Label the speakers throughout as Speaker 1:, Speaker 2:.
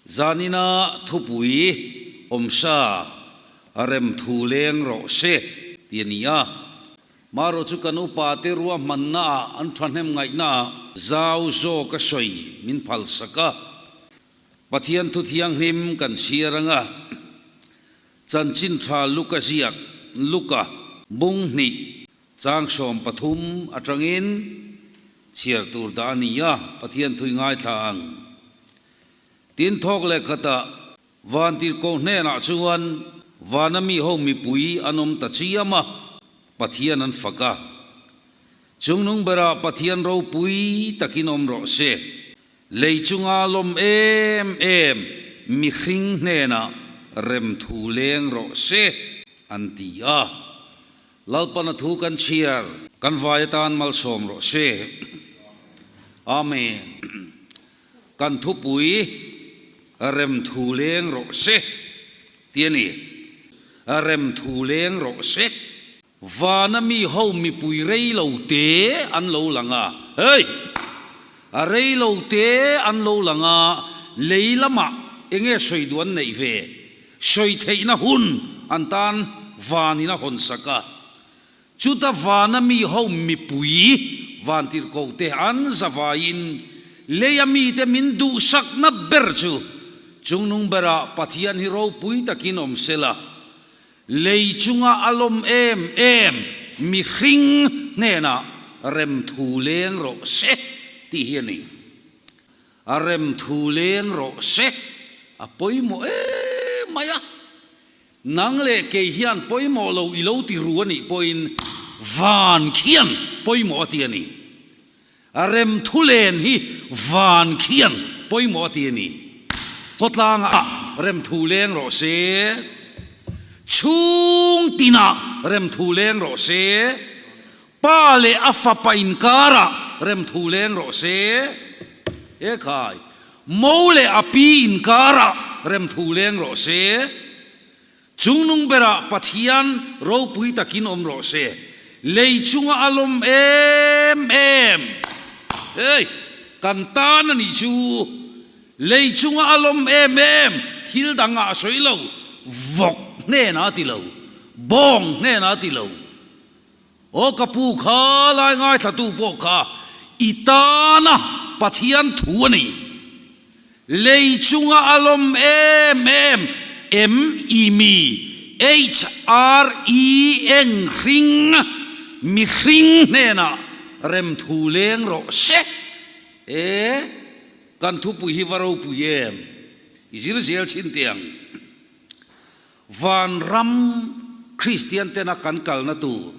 Speaker 1: Zanina thupui awmsa rem thu leng rawh se tih a ni a. Marawh chu kan upate ruahmannaah an thahnem ngaihnaah zau zawk a sawi min phalsak a. Pathian thu thianghlim kan chhiar anga chanchin tha Luka ziak Luka bung hnih chang 13 atangin chhiar tur dah a ni a, Pathian thui ngaithla ang. Tin thawk leh khatah Vantirhkoh hnenah chuan vana mi ho mipui an awm ta chiam a, Pathian an fak a. Chungnung berah Pathian ropui takin awm rawh se. Lei chunga lawm em em mihring hnenah rem thu leng rawh se, an ti a. Lalpana thu kan chhiar kan vai atan malsawm rawh se. Amen. Kan thupui rem thu leng rawh se tih a ni. Rem thu leng rawh se. Vana mi ho mipui rei lo te an lo lang a. Hei! A rei lo te an lo lang a, lei lamah enge sawi duh an neih ve? Sawi theihna hun an tan vanin a hawn sak a. Chuta vana mi ho mipui vantirhkohte an zavaiin leia mite min duhsakna ber chu chungnung berah Pathian hi ropui takin awm sela, lei chunga a lawm em em mihring hnenah remthu leng rawh se tih hi a ni. A remthu leng rawh se a pawimawh em mai a. Nang leh kei hian pawimawh lo i lo ti ru a nih pawhin van khian pawimawh a ti a ni. A rem thu len hi van khian pawimawh a ti a ni. Khawtlangah rem thu leng rawh se. Chhung tinah rem thu leng rawh se. Pa leh a fapa inkarah rem thu leng rawh se. E khai, mo leh a pi inkarah rem thu leng rawh se. Chungnung berah Pathian ropui takin awm rawh se. Lei chunga a lawm em em. Hei, kan tan a nih chu. Lei chunga a lawm em em, thil dangah a sawi lo, vawk hnenah a ti lo, bawng hnenah a ti lo. Aw ka pu kha lai ngaithlatu pawh kha i tana Pathian thu a ni. Lei chunga a lawm em em M I mi H R E eng hring mihring hnenah rem thu leng rawh se. E kan thupui hi va ropui em? I zir zel chhin teh ang. Vanram Kristian tena kan kalna tur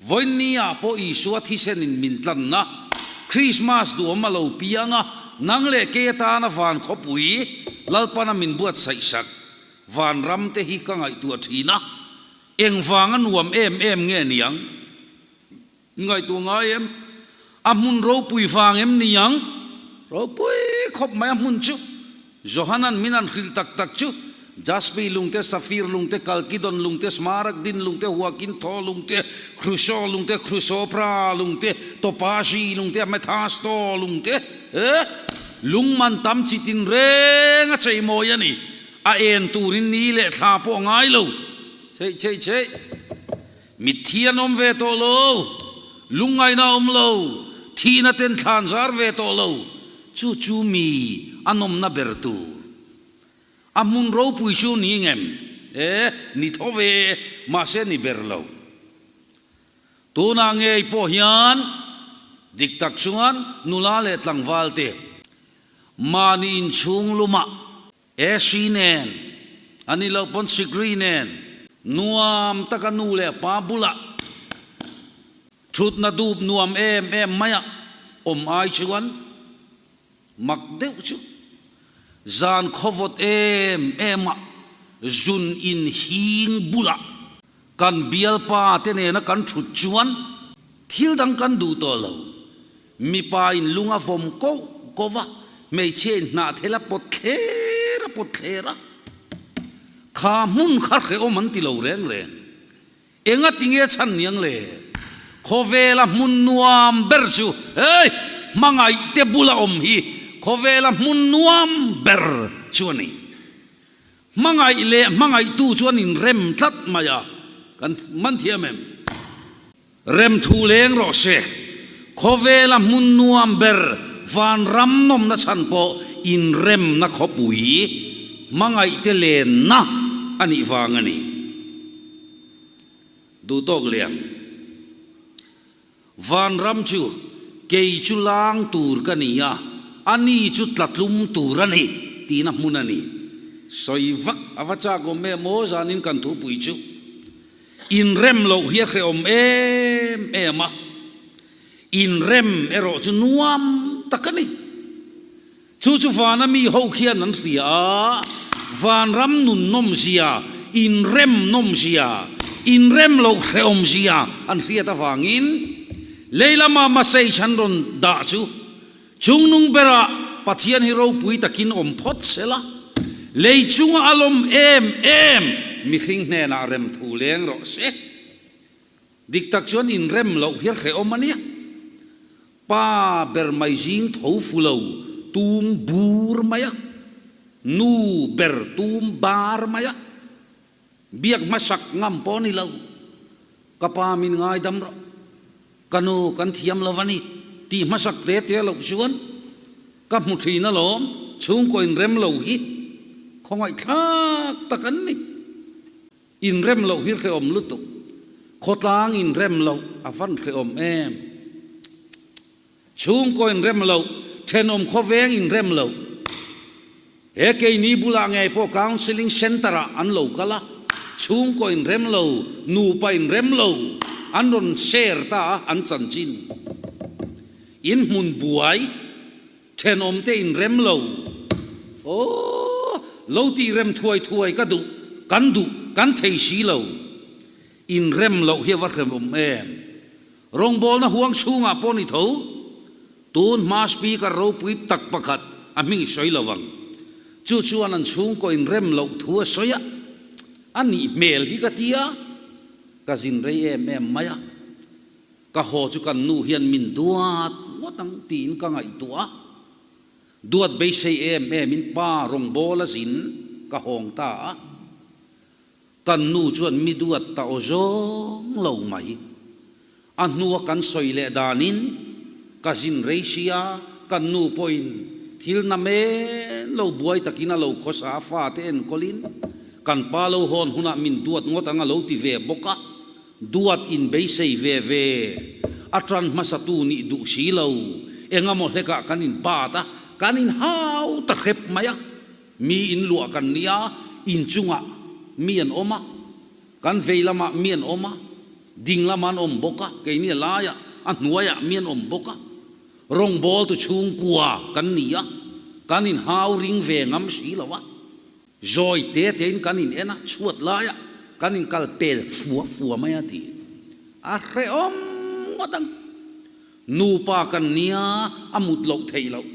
Speaker 1: vawiinni ah pawh Isua thisen in min tlanna Krismas duhawm a lo piang a, nang leh kei atana van khawpui Lalpana min buatsaih sak vanram te hi ka ngaihtuah thin a, engvanga nuam em em nge niang? Ngaihtuah ngai em? A hmun ropui vang em ni ang? Ropui khawp mai a hmun chu. Johanan min an hrilh tak tak chu, Jaspi lungte, Safir lungte, Kalkidon lungte, Smaragdin lungte, Huakintho lungte, Khruso lungte, Khrusopra lungte, Topazi lungte, Amethasto lungte, eh, lung man tam chi tin reng a chei mawi a ni. A en turin ni leh thla pawh a ngai lo. Chheih chheih chheih. Mitthi an awm ve tawh lo, lungngaihna a awm lo, thihna ten thlan zar ve tawh lo, chu chu mi a nawmna ber tur. A hmun ropui chu ni ngem? E, ni tho ve, mahse ni ber lo. Tunah ngei pawh hian dik tak chuan nula leh tlangval te mahni inchhung lumah Ashy nen, a ni loh pawn Sikri nen nuam taka nu leh pa bulah thutna dup nuam em em maia awm ai chuan mak deuh chu zan khawvawt em ema zun in hing bulah kan bialpa te nena kan thut chuan thil dang kan duh tawh lo. Mipa in lung a vawm koh koh va, hmeichhia in hnahthel a pawt thler a pawt thler a. Kha hmun kha hrehawm an ti lo reng reng. Enga ti nge chhan niang le? Khawvela hmun nuam ber chu hei hmangaih te bula awm hi khawvela hmun nuam ber chu a ni. Hmangaih leh hmangaihtu chu an inrem tlat mai a, kan man thiam em? Rem thu leng rawh se. Khawvela hmun nuam ber vanram nawmna chhan pawh inremna khawpui hmangaihte lenna a nih vang a ni. Duhtawk lian. Vanram chu kei chu lang tur ka ni a, a ni chu tlatlum tur a ni tihna hmun a ni. Sawi vak a va chak awm em aw zanin kan thupui chu. Inrem loh hi a hrehawm em em a, inrem erawh chu nuam tak a ni. Chu chu vana mi ho khian an hria a, vanram nun nawmzia, inrem nawmzia, inrem loh hrehawmzia an hriat avangin lei lama message an rawn dah chu chungnung berah Pathian hi ropui takin awm phawt sela, lei chunga a lawm em em mihring hnenah remthu leng rawh se. Dik tak chuan inrem loh hi a hrehawm a nia. Pa ber mai zing tho fu lo tum bur mai a, nu ber tum bar mai a, biak hmasak ngam pawh a ni lo. Ka pa min ngaidam rawh, ka nu kan thiam lo a ni tih hmasak te te loh chuan ka hmu thin alawm, chhungkaw inrem lo hi khawngaihthlak tak an ni. Inrem loh hi hrehawm lutuk. Khawtlang inrem loh a van hrehawm em. Chhungkaw inrem loh, thenawm khawveng inrem loh. He keini bulah ngei pawh counselling centre ah an lo kal a, chhungkaw inrem lo, nupa inrem lo an rawn share ta a an chanchin. In hmun buai. Thenawmte in rem lo. Aw, lo tih rem thuai thuai ka duh, kan duh, kan thei si lo. In rem loh hi a va hremawm em. Rawngbawlna huang chhungah pawh ni tho, tun hma speaker ropui tak pakhat a hming i sawi lo ang. Chu chuan an chhungkaw in rem loh thu a sawi a, a nih hmel hi ka tia, ka zin rei em em mai a. Ka haw chu kan nu hian min duat ngawt ang tiin ka ngaihtuah a, duat beisei em emin pa rawngbâwl a zin ka hawng ta a, kan nu chuan mi duat ta aw zawng lo mai. A hnua kan sawi leh danin ka zin rei sia, kan nu pawhin thil na men lo buai takin a lo khawsa a, fate enkawlin kan pa lo hawn hunah min duat ngawt ang a lo ti ve bawk a. Duat in beisei ve ve, a tan hmasatu nih duh si lo, engamaw hlekah kan in bat a, kan in hau ta hrep mai a, mi in luah kan nia, inchungah mi an awm a, kan vei lamah mi an awm a, ding lamah an awm bawk a, keini a laiah, a hnuaiah mi an awm bawk a, rawngbawltu chhungkua kan ni a, kan in hau ring ve ngam si lo a. Zawi te tein kan in en a, chhuat laia kan in kal pel fua fua mai a ti. A hrehawm ngawt ang. Nupa kan nia a mut loh theih loh.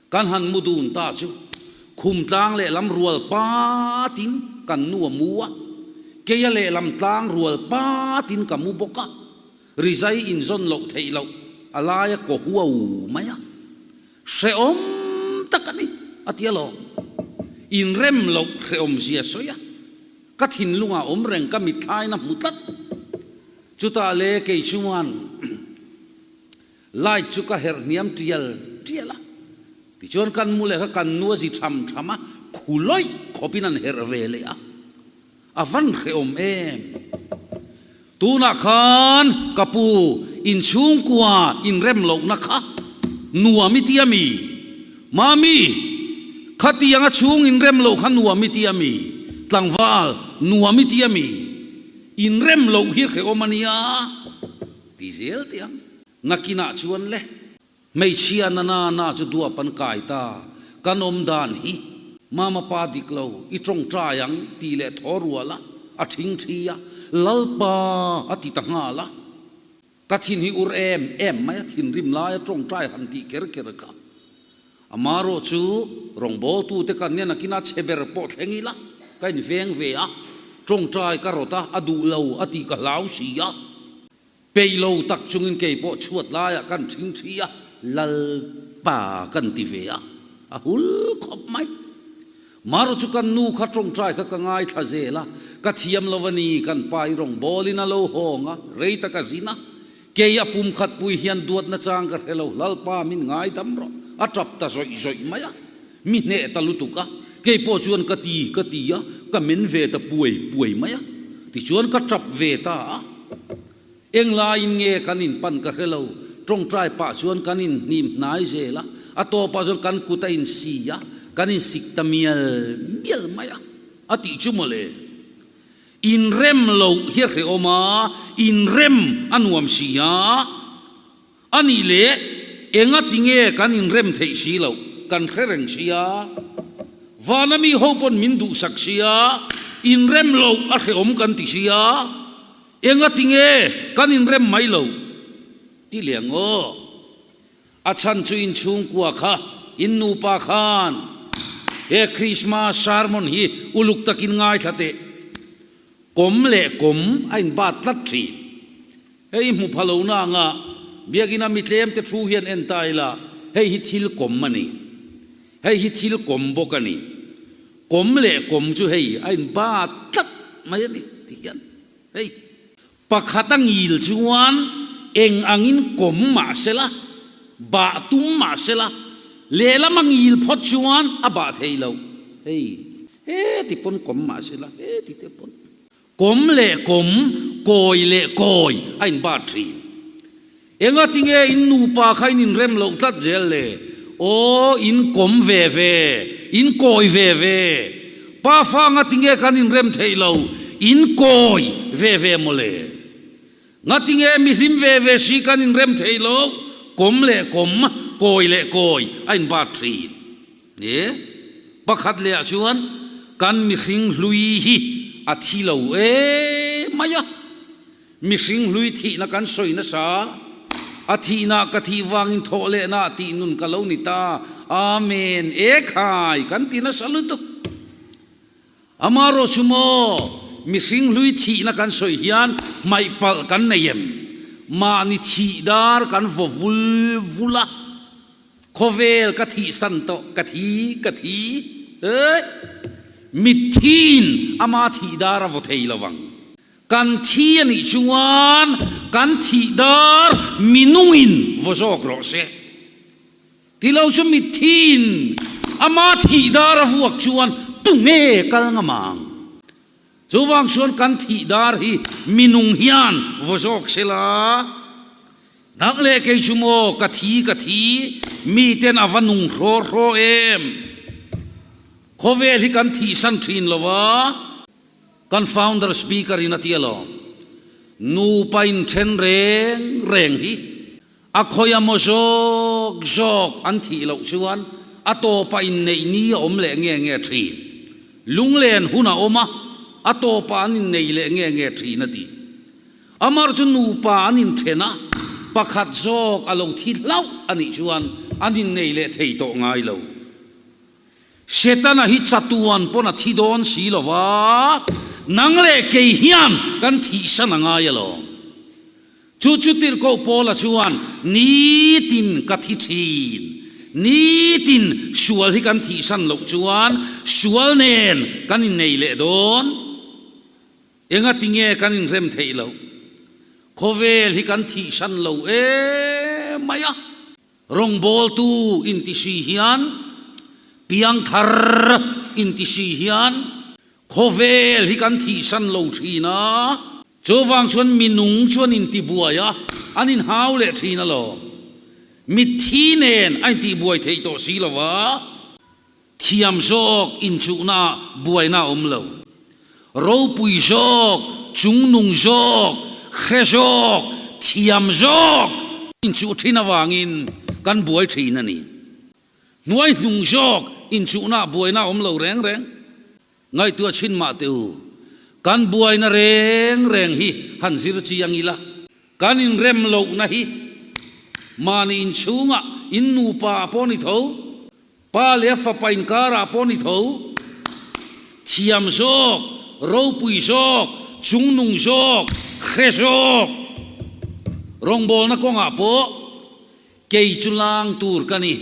Speaker 1: Kan han mu dun ta chu khum tlang lehlam rual patin kan nu a mu a, keia lehlam tlang rual patin ka mu bawk a, rizai inzawn loh theih loh a laia kaw huau mai a. Hrehawm tak a ni, a ti alawm. Inrem loh hrehawm zia sawi a, ka thinlungah awm reng ka mitthlain a hmu tlat. Chutah le kei chuan light chu ka herh hniam tial tial a, tichuan kan mu leh kha kan nu a zi tham tham a, khu lawih khawpin an herh ve leh a. A van hrehawm em? Tunah khan ka pu inchhungkua inrem lohna kha nuam i ti a mi? Mami, khatianga chhung inrem loh kha nuam i ti a mi? Tlangval, nuam i ti a mi? Inrem loh hi hrehawm a nia ti zel teh ang. Nakinah chuan le. Hmeichhia na na na chu duap an kai ta, kan awm dan hi mama pa dik lo i tawngtai ang tih leh thaw rual a, a thing thi a, Lalpa a ti ta nghal a, ka thin hi ur em em mai a, thinrim lai a tawngtai han tih ker ker kha. Amarawh chu rawngbawltute kan nia nakin a chhe ber pawh thleng ila ka inveng ve a, tawngtai ka rawt a, a duh lo a tih ka hlau si a. Peih lo tak chungin kei pawh chhuat laiah kan thing thi a, Lalpa kan ti ve a, a hul khawp mai. Marawh chu kan nu kha tawngtai kha ka ngaithla zel a, ka thiam lo a ni, kan pa i rawngbawlin a lo hawng a, rei tak a zin a, kei a pum khat pui hian duat nachang ka hre lo, Lalpa min ngaidam rawh, a tap ta zawih zawih mai a, mi hneh ta lutuk a, kei pawh chuan ka ti ka ti a, ka men ve ta puai puai mai a, tichuan ka tap ve ta a. Englaiin nge kan inpan ka hre lo, tawngtai pah chuan kan inhnim hnai zel a, a tawpah chuan kan kut a insi a, kan insik ta mial mial mai a, a tih chu mawle. Inrem loh hi a hrehawm a, inrem a nuam si a, a nih leh engati nge kan inrem theih si loh kan hre reng si a, vana mi ho pawn min duhsak si a, inrem loh a hrehawm kan ti si a. Engati nge kan inrem mai lo? Ti liang aw. A chhan chu in chhungkua kha, in nupa khan he Krismas sermon hi uluk takin ngaithla teh. Kawm leh kawm a inbat tlat thin. Hei hmu pha lo na anga Biakina mi tlemte thu hian en ta ila, hei hi thil kawm a ni. Hei hi thil kawm bawk a ni. Kawm leh kawm chu hei a in bat tlat mai a ni ti hian hei. Pakhat a ngil chuan eng angin kawm mah sela, bah tum mah sela, lehlam a ngil phawt chuan a bah thei lo. Hei heti pawn kawm mah sela, heti te pawn. Kawm leh kawm, kawi leh kawi a in bat thin. Engati nge in nupa kha in inrem loh tlat zel le? Aw, in kawm ve ve, in kawi ve ve. Pa fa ngati nge kan inrem theih lo, in kawi ve ve mawle. Ngati nge mihlim ve ve si kan inrem theih lo, kawm leh kawm, kawi leh kawi a in bat thin. E, pakhat leh ah chuan kan mihring hlui hi a thi lo e mai a, mihring hlui thihna kan sawi nasa, a thihna ka thih vangin thawh lehna tih nun ka lo ni ta, Amen, e khai kan ti nasa lutuk. Amarawh chu maw, mihring hlui thihna kan sawi hian hmaih palh kan nei em? Mahni thih dar kan vaw vul vul a. Khawvel ka thihsan tawh, ka thi, ka thi, eh! Mithiin ama thih dar a vaw thei lo ang. Kan thi a nih chuan kan thih dar minungin vaw zawk rawh se. Ti lo chu mithiin ama thih dar a vuak chuan tunge kal ngam ang? Chuvang chuan kan thih dar hi minung hian vaw zawk se la. Nang leh kei chu maw ka thi ka thi, miten a va nung hraw hraw em? Khawvel hi kan thihsan thin lo a, kan founder speaker in a ti alawm. Nupa inthen reng reng hi a khawia maw zawk zawk an thih loh chuan a tawpa inneih ni a awm leh nge nge thin. Lunglen hun a awm a, a tawpa an innei leh nge nge thin a ti. Amar chu nupa an inthen a, pakhat zawk a lo thi hlauh a nih chuan an innei leh thei tawh ngai lo. Setana hi chatuan pawn a thi dawn si lo va, nang leh kei hian kan thihsan a ngai alawm. Chu chu tirhkoh Paula chuan, Nitin ka thi thin, nitin sual hi kan thihsan loh chuan sual nen kan innei leh dawn. Engati nge kan inrem theih loh? Khawvel hi kan thihsan lo em mai a. Rawngbawltu inti si hian, piangthar inti si hian khawvel hi kan thihsan lo thin a. Chuvang chuan minung chuan intibuai a, an inhau leh thin alawm. Mitthi nen a intihbuai theih tawh si lo a. Thiam zawk inchuhna buaina a awm lo. Ropui zawk, chungnung zawk, hre zawk, thiam zawk inchuh thin avangin kan buai thin a ni. Hnuai hnung zawk inchuhna buaina a awm lo reng reng. Ngaihtuah chhin mah teh u, kan buaina reng reng hi han zir chiang ila, kan inrem lohna hi mahni inchhungah in nupa ah pawh ni tho, Pa leh a fapa inkarah pawh ni tho, thiam zawk, ropui zawk, chungnung zawk, hre zawk, rawngbawlna kawngah pawh kei chu lang tur ka ni,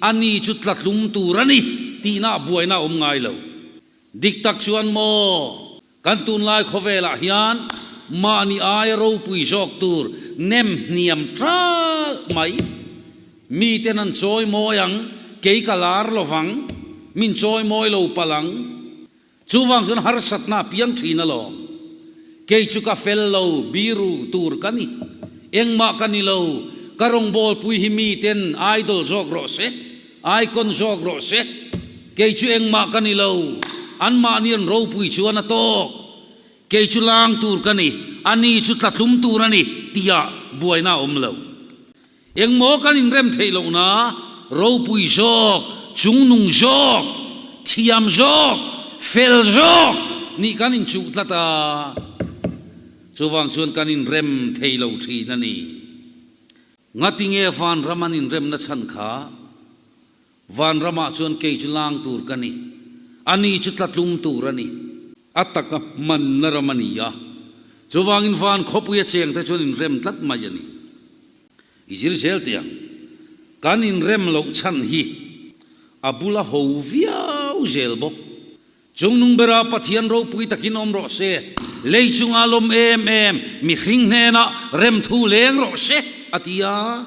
Speaker 1: ani chu tlatlum tur a ni tihna buaina a awm ngai lo. Dik tak chuan maw, kan tunlai khawvelah hian mahni aia ropui zawk tur nem hniam ṭalh mai. Miten an chawi mawi ang, kei ka lar lovang, min chawi mawi lo palh ang. Chuvang chuan harsatna a piang ṭhin alawm. Kei chu ka fel lo, biru tur ka ni. Engmah ka ni lo, ka rawngbawlpui hi miten idol zawk rawh se, icon zawk rawh se. Kei chu engmah ka ni lo, anmahni an ropui chuan a tawk. Kei chu lang tur ka ni, ani chu tlatlum tur a ni, tia buaina a awm lo. Engmaw kan inrem theih lohna ropui zawk, chungnung zawk, thiam zawk, fel zawk nih kan inchuh tlat a, chuvang chuan kan inrem thei lo thin a ni. Ngatinge vanram an inremna chhan kha? Vanramah chuan kei chu lang tur ka ni, ani chu tlatlum tur a ni. A taka hmanna ram a ni a, chuvangin van khawpuia chengte chuan inrem tlat mai a ni. I zir zel teh ang. Kan inrem loh chhan hi a bula ho viau zel bawk. Chungnung bera Pathian ropui takin awm rawh se, lei chunga lawm em em mihring hnenah remthu leng rawh se, a ti a.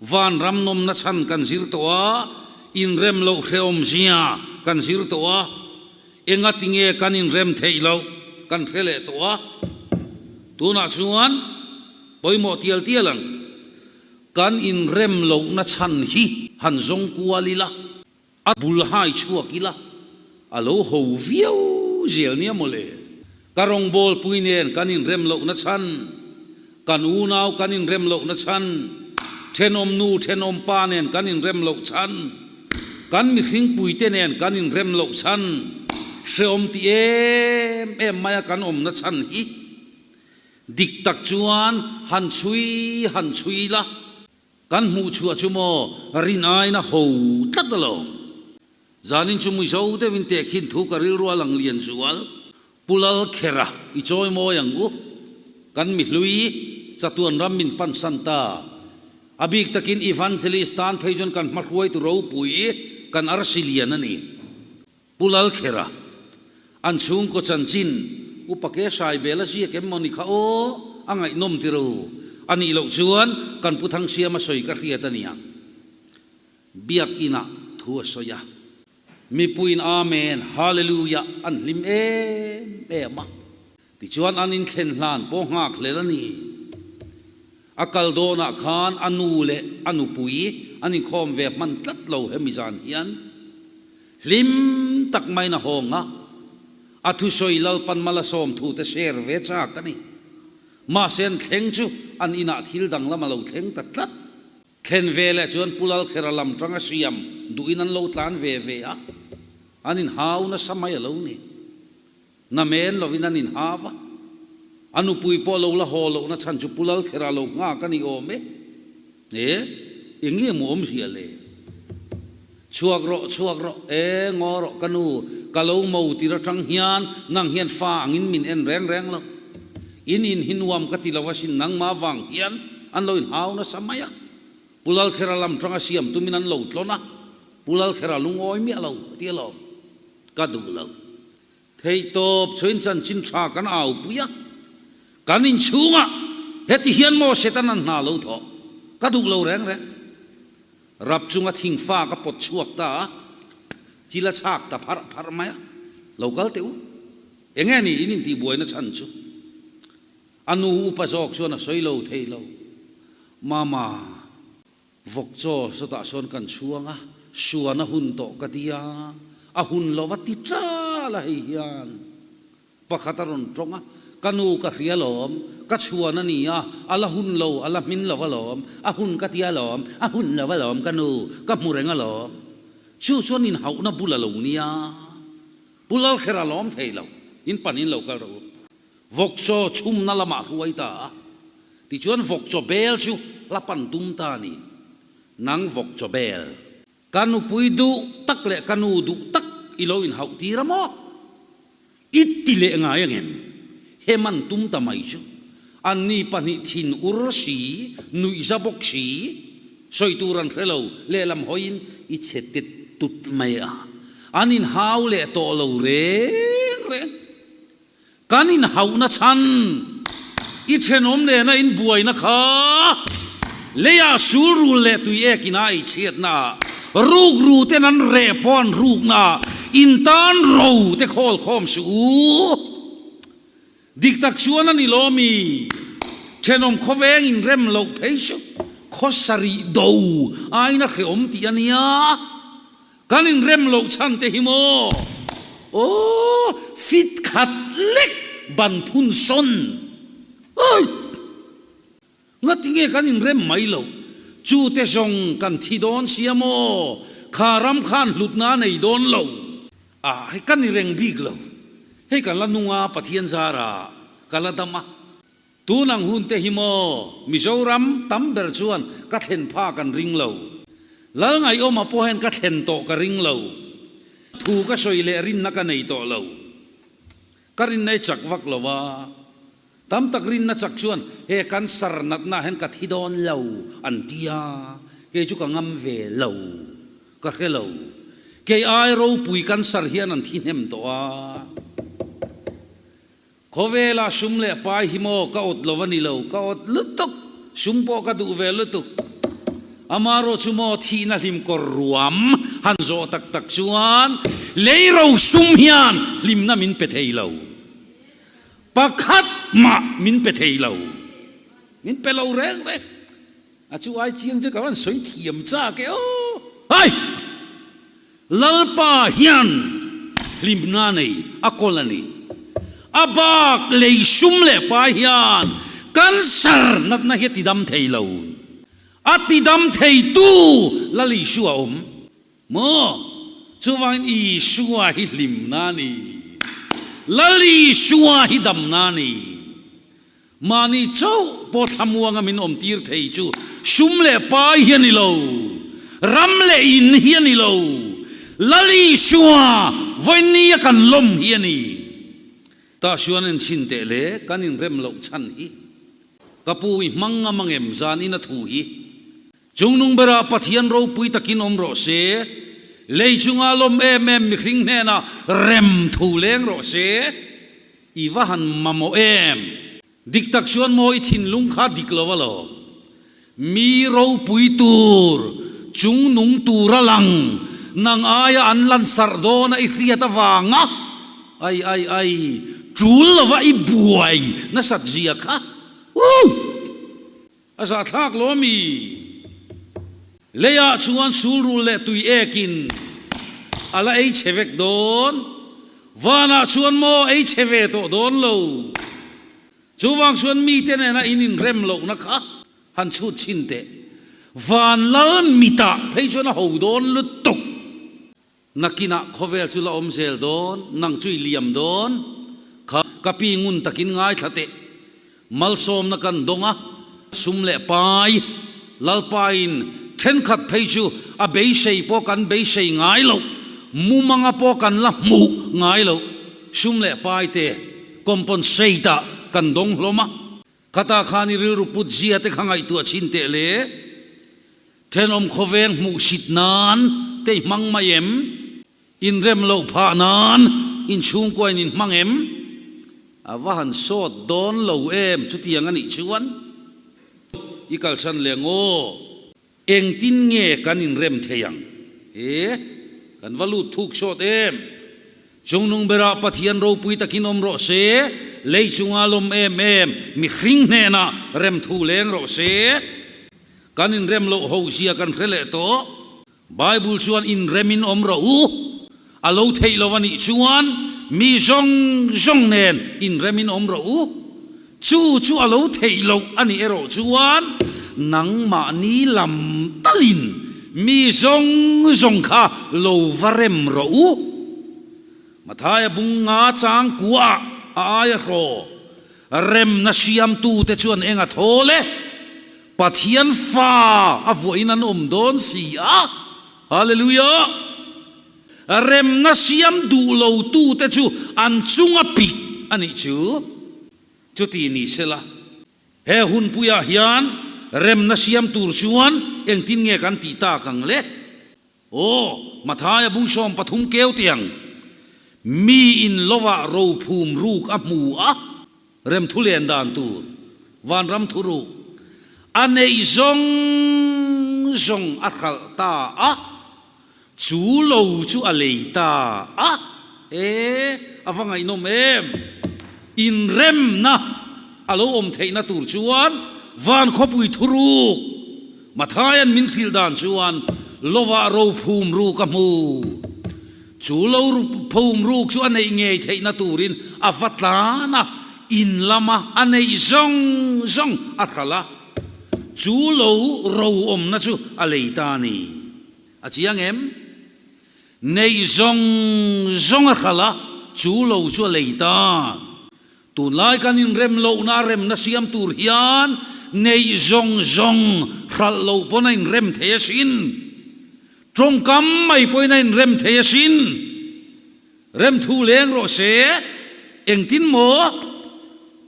Speaker 1: Vanram nawmna chhan kan zir tawh a, inrem loh hrehawm zia kan zir tawh a, engatinge kan inrem theih loh kan hre leh tawh a. Tunah chuan pawimawh tial tial ang, kan inrem lohna chhan hi han zawng kual ila, A bul hai chhuak ila, a lo ho viau zel nia mawle. Ka rawngbawlpui nen kan inrem lohna chhan, kan unau kan inrem lohna chhan, thenawm nu thenawm pa nen kan inrem loh chhan, kan mihringpuite nen kan inrem loh chhan, hrehawm ti em em maia kan awmna chhan hi dik tak chuan han chhui han chhui ila. Kan hmuh chhuah chu maw rin aina ho tlat alawm. Zanin chu Mizo deuhin tehkhin thu ka rilru a lang lian zual. Pu Lalkhera i chawi mawi ang u. Kan mihlui chatuan ram min pansan ta. A bik takin Evangelist tan phei chuan kan hmahruaitu ropui kan arsi lian a ni. Pu Lalkhera, an chhungkaw chanchin upa ke hrai bel a ziak em maw ni kha aw, a ngaihnawm tiro. A nih loh chuan kan Pu Thangsiama sawi ka hriat a nia. Biakinah thu a sawi a. Mipuiin Amen, Hallelujah an hlim em em a. Tichuan an inthlen hlan pawh nghak hlel a ni. A kal dawnah khan a nu leh a nupui an inkhawm ve hman tlat lo hemi zan hian. Hlim tak maiin a hawng a, a thusawi Lalpan Malasawm thute share ve chak a ni. Mahse an thleng chu an inah thil danglam a lo thleng ta tlat. Thlen ve leh chuan Pu Lalkhera lam tanga siam duhin an lo tlan ve ve a, an inhau nasa mai a lo ni. Namen lovin an inhau a, a nupui pawh lo la haw lohna chhan chu Pu Lalkhera lo nghak a ni awm e. E, eng nge maw awmzia le? Chhuak rawh, chhuak rawh, e, ngaw rawh ka nu, ka lo mo tir atang hian nang hian fa angin min en reng reng lo. In in hi nuam ka ti lo asin nangmah vang hian an lo inhau nasa mai a. Pu Lalkhera lam tanga siam tumin an lo tlawn a, Pu Lalkhera lungawi miah lo a ti alawm. Ka duh lo. Theihtawp chhuin chanchin tha kan aupui a, kan inchhungah heti hian maw Satan an hna lo thawh ka duh lo reng reng. Rap chunga thingfa ka pawt chhuak ta a, chil a chhak ta pharh pharh mai a, lo kal teh u. Enge ni in intihbuaina chhan chu? A nu upa zawk chuan a sawi lo thei lo. Mama. Vawk chaw sawtah sawn kan chhuang a, suan a hun tawh ka ti a, a hun lo a ti ṭal a hei hian pakhat a rawn ṭawng a, ka nu ka hria lawm, ka chhuan a ni a, a la hun lo, a la hmin lo alawm, a hun ka ti alawm, a hun lo alawm ka nu, ka hmu reng alawm. Chu chuan inhauhna bul a lo nia, Pu Lalkher a lawm thei lo, in panin lo kal rawh u. Vawk chaw chhumna lamah hruai ta a, tichuan vawk chaw bel chu la pan tum ta a ni. Nang vawk chaw bel. Ka nupui duh tak leh ka nu duh tak i lo inhauh tir a maw? I ti leh ngai ang em? He man tum ta mai chu. Anni pahnih thin ur si, nuihza bawk si, sawi tur an hre lo, lehlam hawiin i chhe tet tut mai a. An inhau leh tawh lo reng reng. Kan inhauhna chhan i thenawm nena inbuaina kha leiah sulrul leh tui ekin a ei chhiatna ah, rukru ten an reh pawh an rukna ah in tan ro te khawl khawm suh u. Dik tak chuan a ni lo mi? Thenawm khawveng inrem loh phei chu khaw sarih do aiin a hrehawm tih a nia. Kan inrem loh chhan te hi maw? Aw, fit khat lek ban phun sawn. Oi! Ngati nge kan inrem mai loh? Chu te zawng kan thi dawn sia maw? Kha ram khan hlutna a nei dawn lo. A, hei ka ni reng bik lo. Hei kan la nung a, Pathian zara ka la dam a. Tun ang hun te hi maw Mizoram tam ber chuan ka thlen pha kan ring lo. Lal ngaihawma pawh hian ka thlen tawh ka ring lo. Thu ka sawi leh rinna ka nei tawh lo. Ka rinna i chak vak lo a. Tam tak rinna chak chuan he cancer natna ah hian ka thi dawn lo an ti a, kei chu ka ngam ve lo, ka hre lo. Kei ai ropui cancer hian an thi hnem tawh a. Khawvela sum leh pai hi maw ka awt lo a ni lo, ka awt lutuk, sum pawh ka duh ve lutuk. Amarawh chu maw thihna hlim kawr ruam han zawh tak tak chuan lei ro sum hian hlimna min pe thei lo. Pakhat mah min pe thei lo. Min pe lo reng reng. A chu ai chiang chu ka rawn sawi thiam chak e aw. Hai! Lalpa hian hlimna nei a kawl a ni. A bak lei sum leh pai hian cancer natna hi a tidam thei lo. A tidam theitu Lal Isua a awm maw? Chuvangin Isua hi hlimna a ni. Lal Isua hi damna a ni. Mahni chauh pawh thlamuanga min awmtir thei chu sum leh pai hi a ni lo, ram leh in hi a ni lo, Lal Isua vawinia kan lawm hi a ni. Tahsuan en chhin teh le kan inrem loh chhan hi ka pu i hmang ngam angem zan in a thu hi. Chungnung berah Pathian ropui takin awm rawh se, lei chunga lawm em em mihring hnenah rem thu leng rawh se. I va han mamawh em? Dik tak chuan maw i thinlung kha dik lo a lo? Mi ropui tur, chungnung tura lang, nang aia an lansarh dawna i hriat avanga ai ai ai, tul lova i buai nasat zia kha. Woo! A zahthlak lo ami? Leiah chuan sulrul leh tui ekin a la ei chhe vek dawn. Vanah chuan maw ei chhe ve tawh dawn lo. Chuvang chuan mite nena in inrem lohna kha han chhut chhin teh. Van lal mitah phei chuan a ho dawn lutuk. Nakinah khawvel chu la awm zel dawn, nang chu i liam dawn. Kha ka pi ngun takin ngaithla teh. Malsawmna kan dawng a, sum leh pai, Lalpain thenkhat phei chu a beisei pawh kan beisei ngai loh, mumanga pawh kan la hmuh ngai loh, sum leh pai te compensate ah kan dawng hlawm a. Khatah khan i rilru put zia te kha ngaihtuah chhin teh le. Thenawm khawveng hmuhsit nan te i hmang mai em? Inrem loh phah nan inchhungkuain in hmang em? A va han sawt dawn lo em chutiang a nih chuan i kalsan leh ngaw. Engtin nge kan inrem thei ang? E, kan va lut thuk sawt em? Chungnung berah Pathian ropui takin awm rawh se, lei chunga lawm em em mihring hnenah remthu leng rawh se. Kan inrem loh ho zia kan hre leh tawh. Bible chuan inremin awm rawh u. A lo theih lo a nih chuan mi zawng zawng nen inremin awm rawh u. Chu chu a lo theih loh a nih erawh chuan nangmahni lam talin mi zawng zawng kha lo va rem rawh u. Mathaia bung nga chang kuah a aia hraw remna siamtute chuan eng a thawl e? Pathian fa a vuahin an awm dawn si a. Hallelujah! Remna siam duh lo tute chu an chunga pik a nih chu. Chuti ni sela, he hunpuiah hian remna siam tur chuan engtin nge kan tih tak ang le? Aw, Mathaia bung 13 keu tiang mi in lovah rophum ruk a hmu a, remthu len dan tur, vanram thu ruk a neih zawng zawng a hralh ta a, chu lo chu a lei ta a. E, a va ngaihnawm em! Inremna a lo awm theihna tur chuan van khawpui thu ruk Mathaia'n min hrilh dan chuan lovah rophum ruk a hmu. Chu lo phum ruk chu a neih ngei theihna turin a va tlan a, in lama a neih zawng zawng a hralh a, chu lo ro awmna chu a lei ta a ni. A chiang em? Neih zawng zawng a hralh a, chu lo chu a lei ta. Tunlai kan inrem lohna a remna siam tur hian neih zawng zawng hralh loh pawn a inrem thei asin. Tawngkam mai pawhin a inrem thei asin. Remthu leng rawh se, engtin maw?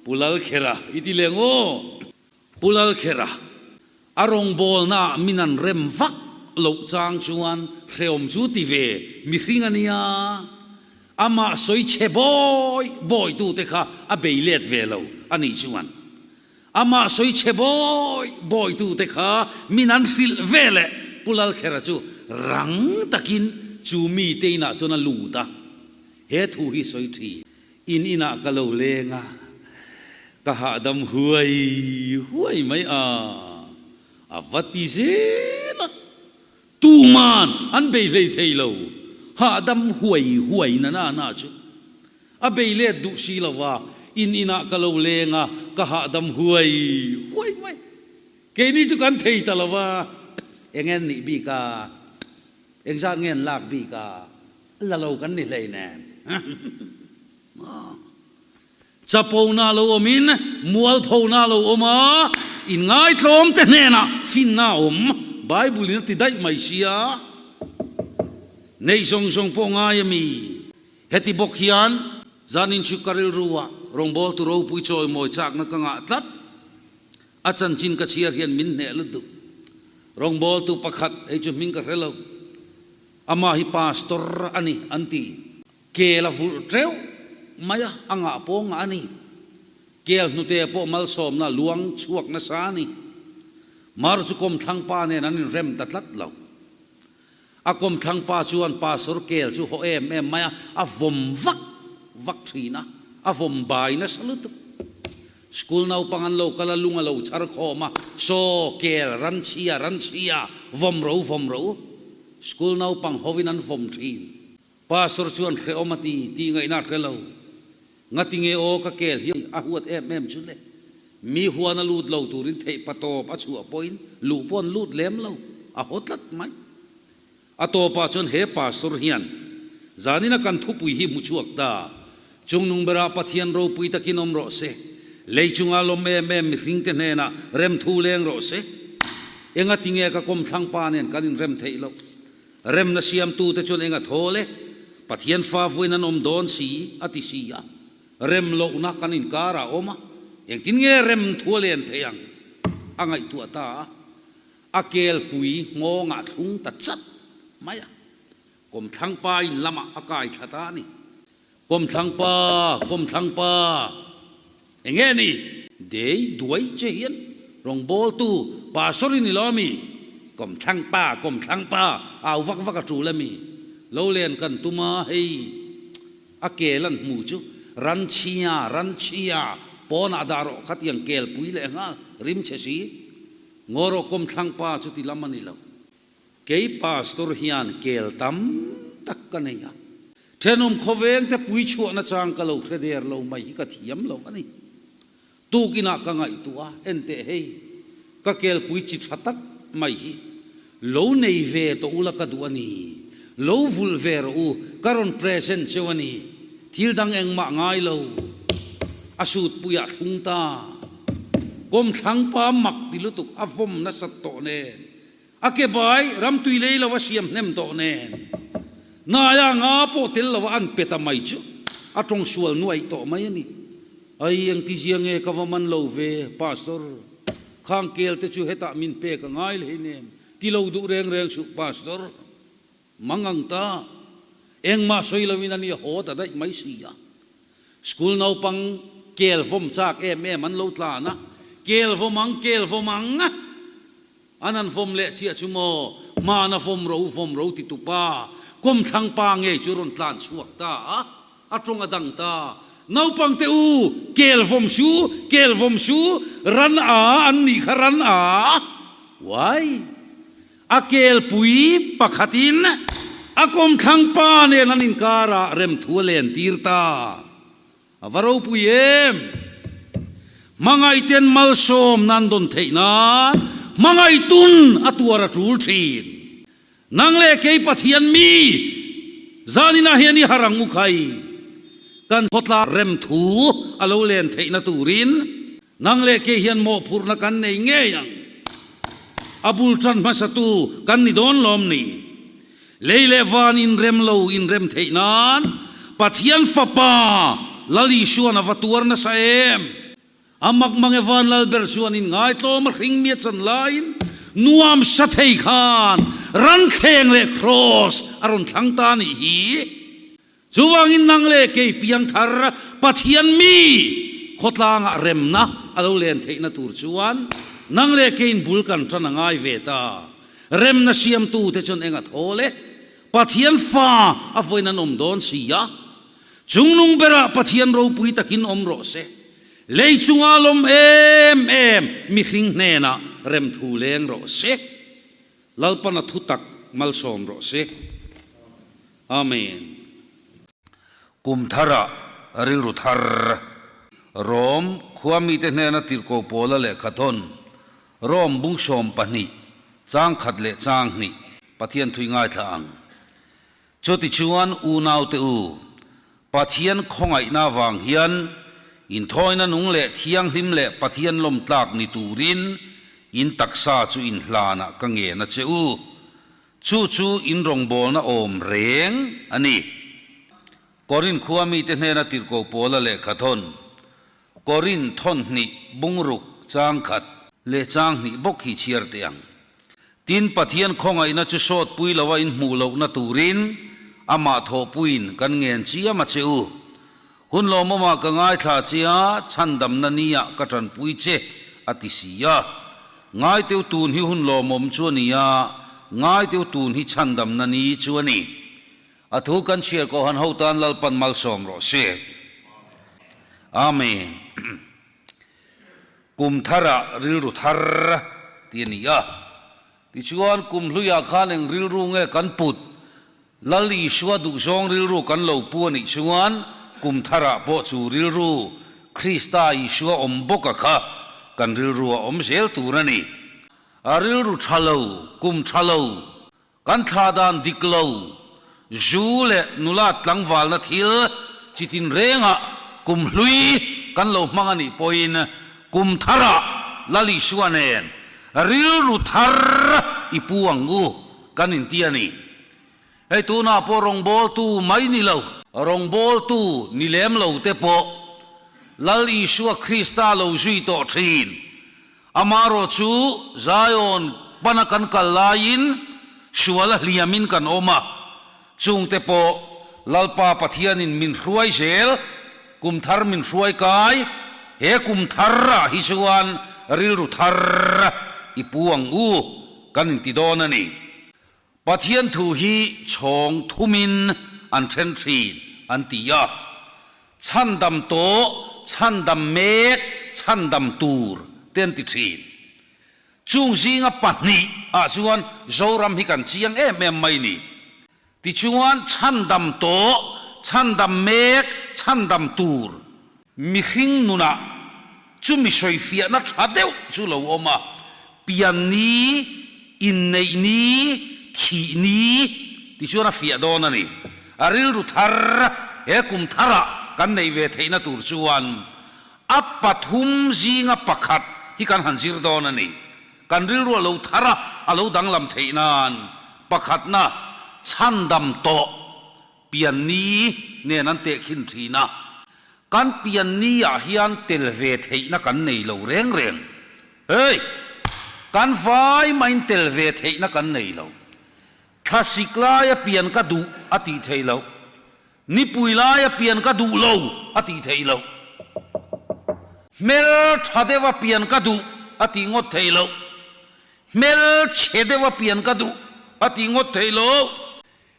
Speaker 1: Pu Lalkhera i ti leng aw. Pu Lalkhera, a rawngbawlnaah min an rem vak loh chang chuan hreawm chu ti ve mihring a nia. Amah sawi chhe bawi bawi tute kha a bei let ve lo a nih chuan amah sawi chhe bawi bawi tute kha min an hrilh ve leh Pu Lalkhera chu rang takin chu mite inah chuan a lut a, he thu hi sawi thin. In inah ka lo leng a, ka hahdam huai huai mai a, a va ti zel a. Tuman an bei hlei thei lo, hahdam huai huai na na na chu a bei let duh si lo va, in inah ka lo leng a, ka hahdam huai huai mai. Keini chu kan thei ta lo va, eng nge an nih bik a, engzat nge an lak bik a, la lo kan ni hlei nen. Chapona lo awmin mualphona lo awm a, inngaitlawmte hnenah finna a awm. Bible-in a ti daih mai sia. Neih zawng zawng pawh ngai a mi? Heti bawk hian zanin chu ka rilru-ah rawngbawltu ropui chawimawi chakna ka ngah tlat. A chanchin ka chhiar hian min hneh lutuk. Rawngbawltu pakhat, hei chu hming ka hre lo, amah hi pastor a ni an ti. Kel a vulh teuh mai a, a ngah pawh ngah a ni. Kel hnute pawh malsawmna luang chhuak nasa a ni. Mar chu kawmthlang pa nen an inrem ta tlat lo. A kawmthlang pa chuan pastor kel chu haw em em mai a, a vawm vak vak thin a, a vawm bai nasa lutuk. School naupang an lo kal a, lung a lo chhar khawm a, Saw, kel, ranchhia, ranchhia, vawm ro, vawm ro. School naupang hovin an vawm thin. Pastor chuan hrehawm a ti tih ngaihna a hre lo. Ngatinge aw ka kel hi a huat em em chu le. Mi huan a lut lo turin theih pa tawp a chhuah pawhin luh pawh an lut lem lo, a haw tlat mai. A tawpah chuan he pastor hian zanina kan thupui hi hmu chhuak ta. Chungnung berah Pathian ropui takin awm rawh se. Lei chunga lawm em em mihringte hnenah remthu leng rawh se. Engatinge ka kawmthlang pa nen kan inrem theih loh? Remna siamtute chuan eng a thawl e? Pathian fa vuain an awm dawn si, a ti si a. Rem lohna kan inkar ah awm a, engtin nge rem thu a len theih ang? A ngaihtuah ta a. A kelpui nghawngah thlung ta chat mai a. Kawmthlang pa in lamah a kai thla ta a ni. Kawmthlang pa, kawmthlang pa, eng nge ni? Dei duai che hian rawngbawltu pastor i ni lo ami? Kawmthlang pa, kawmthlang pa, au vak vak a tul ami? Lo len kan tum a, hei a kel an hmu chu ranchhia, ranchhia, pawnah dah rawh khatiang kelpui leh nghal rim che si. Ngaw rawh kawmthlang pa chu ti lam a ni lo. Kei pastor hian kel tam tak ka nei a, thenawm khawveng te pui chhuahna chang ka lo hre der lo mai hi ka thiam lo a ni. Tukinah ka ngaihtuah a, enteh hei, ka kelpui chi tha tak mai hi lo nei ve tawh ula ka duh a ni, lo vulh ve rawh u, ka rawn present cheu a ni, thil dang engmah ngai lo, a sutpuiah thlung ta, kawmthlang pa mak ti lutuk a vawm nasat tawh nen, A ke bai ramtui lei lo a siam hnem tawh nen, naia nga pawh tel lo a an pe ta mai chu a tawng sual nuaih tawh mai a ni. Ai engtizia nge ka va man lo ve, Pastor? Khang kel te chu hetah min pek a ngai hlei nem, ti lo duh reng reng suh, Pastor. Mangang ta, engmah sawi loin a ni a haw ta daih mai si a. School naupang kel vawm chak em em an lo tlan a, kel vawm ang, kel vawm ang! An han vawm leh chiah chu maw, hmana vawm ro vawm ro ti tupa kawmthlang pa ngei chu rawn tlan chhuak ta a, a tawng a dang ta. Naupang te u, kel vawm su, kel vawm su, ran a an nih kha ran a! Uai! A kelpui pakhatin a kawmthlang pa nen an inkarah remthu a len tir ta. A va ropui em! Hmangaihten malsawm nan dawn theih nan hmangaihtun a tuar a tul thin. Nang leh kei Pathian mi zaninah hian i har ang u khai. Kan khawtla remthu a lo len theihna turin Nang leh kei hian mawhphurhna kan nei ngei ang. A bul tan hmasatu kan ni dawn lawm ni? Lei leh van inrem lo inrem theih nan Pathian Fapa Lal Isuan a va tuar nasa em? A mak mang e van Lal ber chuan in ngaitlawm a hring mi a chan laiin nuam sa thei khan ranthleng leh kraws a rawn thlang ta nih hi. Chuvangin nang leh kei piangthar Pathian mi khawtlangah remna a lo len theihna tur chuan nang leh keiin bul kan tan a ngai ve ta. Remna siamtute chuan eng a thawl e? Pathian fa a vawiin an awm dawn si a. Chungnung berah Pathian ropui takin awm rawh se. Lei chunga lawm em em mihring hnenah remthu leng rawh se. Lalpana thutak malsawm rawh se. Amen. Kum tharah rilru thar. Rom khua mite hnena tirhkoh Paula lehkha thawn, Rom bung 12, chang khat leh chang hnih, Pathian thui ngaithla ang. Chutichuan unaute u, Pathian khawngaihna avang hian inthawina nung leh thianghlim leh Pathian lawmtlak ni turin in taksa chu inhlanah ka ngen a che u. Chu chu in rawngbawlna awm reng a ni. Korin khua mite hnena tirhkoh Paula lehkha thawn, Korin thawn hnih bungruk chang khat leh chang hnih bawk hi chhiar teh ang. Tin, Pathian khawngaihna chu sawtpui loa in hmuh lohna turin amah thawhpuiin kan ngen chiam a che u. Hun lawmawmah ka ngaithla che a, chhandamna niah ka tanpui che, a ti si a. Ngaiteu tun hi hun lawmawm chu a ni a, ngaiteu tun hi chhandamna ni chu a ni. A thu kan chhiar kawh han ho tan Lalpan malsawm rawh se. Amen. Kum tharah rilru thar ti a ni a. Tichuan kum hluiah khan eng rilru nge kan put? Lal Isua duhzawng rilru kan lo pu a nih chuan kum tharah pawh chu rilru Krista Isua awm bawka kha kan rilru a awm zel tur a ni. A rilru tha lo, kum tha lo, kan thla dan dik lo, zu leh nula tlangvalna thil chi tinrengah kum hlui kan lo hmang a nih pawhin kum tharah Lal Isua nen rilru thar i pu ang u kan inti a ni. Hei tunah pawh rawngbawltu mai ni lo, rawngbawltu ni lem lo te pawh Lal Isua Krista lo zui tawh thin. Amaherawh chu Zion pana kan kal laiin sual a hliamin kan awm a, chungte pawh Lalpa Pathianin min hruai zel, kum thar min hruai kai, he kum tharah hi chuan rilru thar i pu ang u kan inti dawn a ni. Pathian thu hi chhawng thumin an then thin an ti a, chhandam tawh, chhandam mek, chhandam tur te an ti thin. Chung zinga pahnih ah chuan Zoram hi kan chiang em em mai ni. Tichuan chhandam tawh, chhandam mek, chhandam tur mihring nunah Chumi sawifiahna tha deuh chu lo awm a, pian ni, inneih ni, thih ni ti chuan a fiah dawn a ni. A rilru thar he kum tharah kan neih ve theihna tur chuan a pathum zinga pakhat hi kan han zir dawn a ni. Kan rilru a lo thar a, a lo danglam theih nan pakhatna chhandam tawh Pian ni nen an tehkhin thin a, kan pian ni ah hian tel ve theihna kan nei lo reng reng. Hey! Kan vai maiin tel ve theihna kan nei lo. Thlasik laia pian ka duh a tih theih loh. Nipui laia pian ka duh lo a tih theih loh. Hmel tha deuha pian ka duh a tih ngawt theih loh. Hmel chhe deuha pian ka duh a tih ngawt theih loh.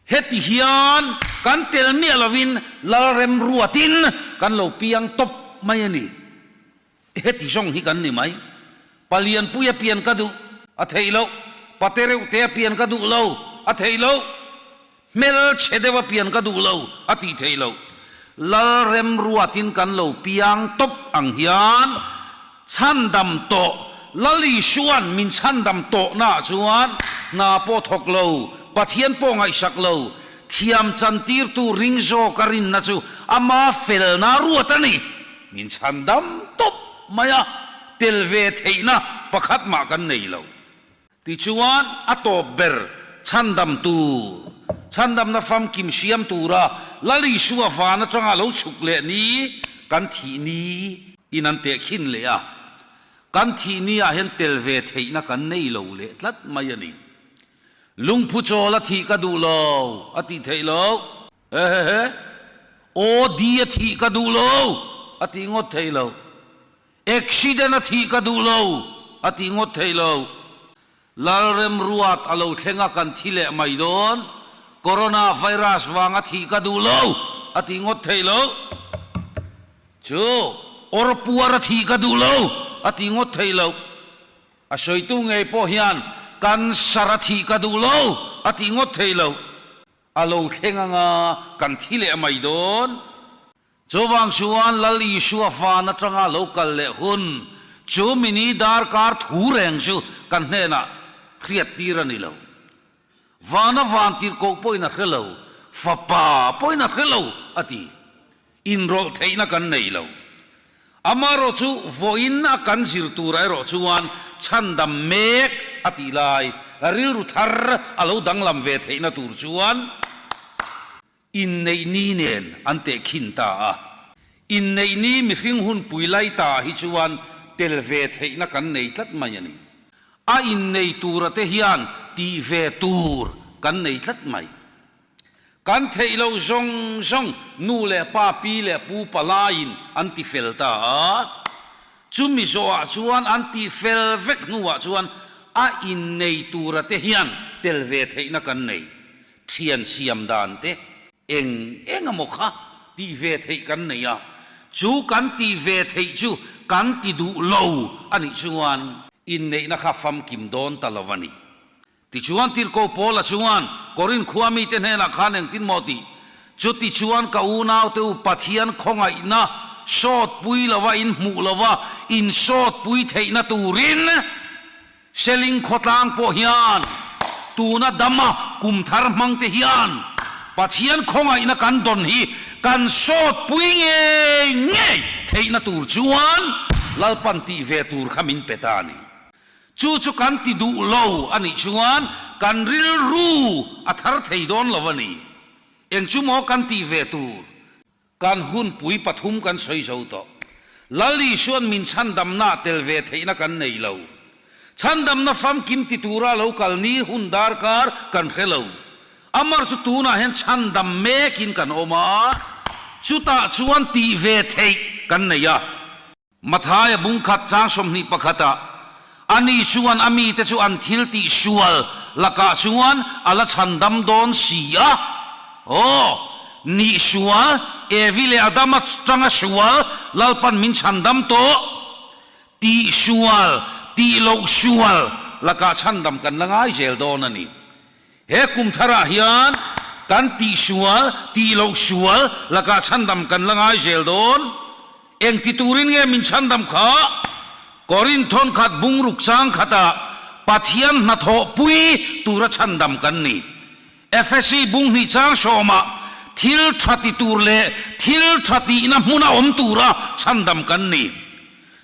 Speaker 1: Heti hian kan tel miah lovin Lalremruatin kan lo piang tawp mai a ni. Heti zawng hi kan ni mai. Palianpui a pian ka duh, a theih loh. Pate reuhte a pian ka duh lo, a theih loh. Hmel chhe deuh a pian ka duh lo, a tih theih loh. Lalremruatin kan lo piang tawp ang hian chhandam tawh, Lal Isua'n min chhandam tawhnaah chuan hna pawh thawk lo, Pathian pawh ngaihsak lo, thiam chantirtu ring zawka rinna chu ama felna ruat a ni. Min chhandam tawp mai a, tel ve theihna pakhat mah kan nei lo. Tichuan, a tawp ber chhandam tur, chhandamna famkim siam tura Lal Isua van atanga lo chhuk leh ni kan thih ni in an tehkhin leh a, kan thih ni ah hian tel ve theihna kan nei lo leh tlat mai a ni. Lungphu chawl a thih ka duh lo a tih theih loh. Ehehe, OD a thih ka duh lo a tih ngawt thei lo. Accident a thih ka duh lo a tih ngawt thei lo. Lalremruat a lo thleng a kan thi leh mai dawn. Corona virus vang a thih ka duh lo a tih ngawt thei lo. Chu, awrpuar a thih ka duh lo a tih ngawt thei lo. A sawitu ngei pawh hian cancer a thih ka duh lo a tih ngawt thei lo. A lo thleng anga kan thi leh mai dawn. Chuvang chuan Lal Isua van atanga lo kal leh hun chu mini darkar thu reng chu kan hnenah hriat tir a ni lo. Vana van tirhkoh pawhin a hre lo, Fapa pawhin a hre lo a ti. Inrawlh theihna kan nei lo. Amaherawh chu vawiin a kan zir turah erawh chuan chhandam mek a tih lai rilru thar a lo danglam ve theihna tur chuan inneih ni nen an tehkhin ta a. Inneih ni mihring hunpui lai ta hi chuan tel ve theihna kan nei tlat mai a ni. A innei tura te hian tih ve tur kan nei tlat mai. Kan theih loh zawng zawng nu leh pa, pi leh pu palaiin an ti fel ta a. Chumi zawhah chuan an tih fel vek hnuah chuan a innei tura te hian tel ve theihna kan nei. Thian siam dan te eng eng emaw kha tih ve theih kan nei a. Chu kan tih ve theih chu kan ti duh lo a nih chuan inneihna kha famkim dawn ta lo a ni. Tichuan Tirhkoh Paula chuan Korinth khua mite hnenah khan engtin maw tih? Chutichuan ka unaute u Pathian khawngaihna sawtpui lova in hmuh lova in sawtpui theihna turin Seling khawtlang pawh hian tuna dama kum thar hmangte hian Pathian khawngaihna kan dawn hi kan sawtpui ngei ngei theihna tur chuan Lalpan tih ve tur kha min pe ta a ni. Chu chu kan ti duh lo a nih chuan kan rilru a thar thei dawn lo a ni. Eng chu maw kan tih ve tur? Kan hunpui pathum kan sawi zo tawh. Lal Isua'n min chhandamna tel ve theihna kan nei lo. Chhandamna famkim ti tura lo kal ni hun darkar kan hre lo. Amar chu tunah hian chhandam mekin kan awm a, chutah chuan tih ve theih kan nei a. Mathaia bungkhat chang 21 ah, Ani chuan a mite chu an thil tih sual lakah chuan a la chhandam dawn si a. Aw, nih sual, Evi leh Adama tanga sual Lalpan min chhandam tawh. Tih sual, tih loh sual lakah chhandam kan la ngai zel dawn a ni. He kum tharah hian kan tih sual, tih loh sual lakah chhandam kan la ngai zel dawn. Eng ti turin nge min chhandam kha? Korinth thawnkhat bungruk chang khatah Pathian hnathawhpui tura chhandam kan ni. Efesi bung hnih chang sawmah thil tha ti tur leh thil tha tihna hmuna awm tura chhandam kan ni.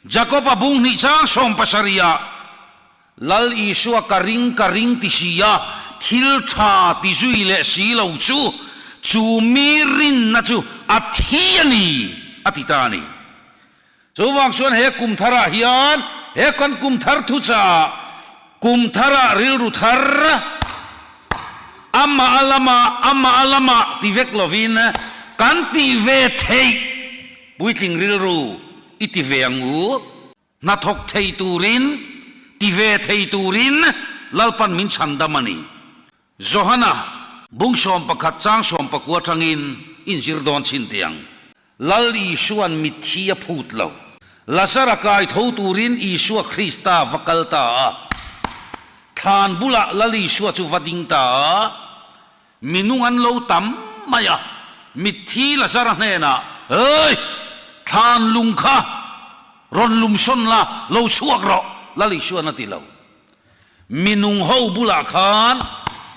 Speaker 1: Jakob-a bung hnih chang sawmpasarihah Lal Isua ka ring ka ring ti si a, thil tha ti zui leh si lo chu, chu mi rinna chu a thi a ni, a ti ta a ni. Chuvang chuan he kum tharah hian, he kan kum thar thu chaah, kum tharah rilru thar. Amah a lamah, amah a lamah ti vek lovin kan tih ve theih puitling rilru i ti ve ang u. Hnathawk thei turin, ti ve thei turin Lalpan min chhandam a ni. Johana, bung 11 chang 19 atangin inzir dawn chhin teh ang. Lal Isua'n mitthi a phut lo. Lazara kai tho turin Isua Krista va kal ta a. Thlan bulah Lal Isua chu va ding ta a. Minung an lo tam mai a. Mitthi Lazara hnenah, Hey! Thlan lung kha rawn lumsawn la, lo chhuak rawh, Lal Isua'n a ti lo. Minung ho bulah khan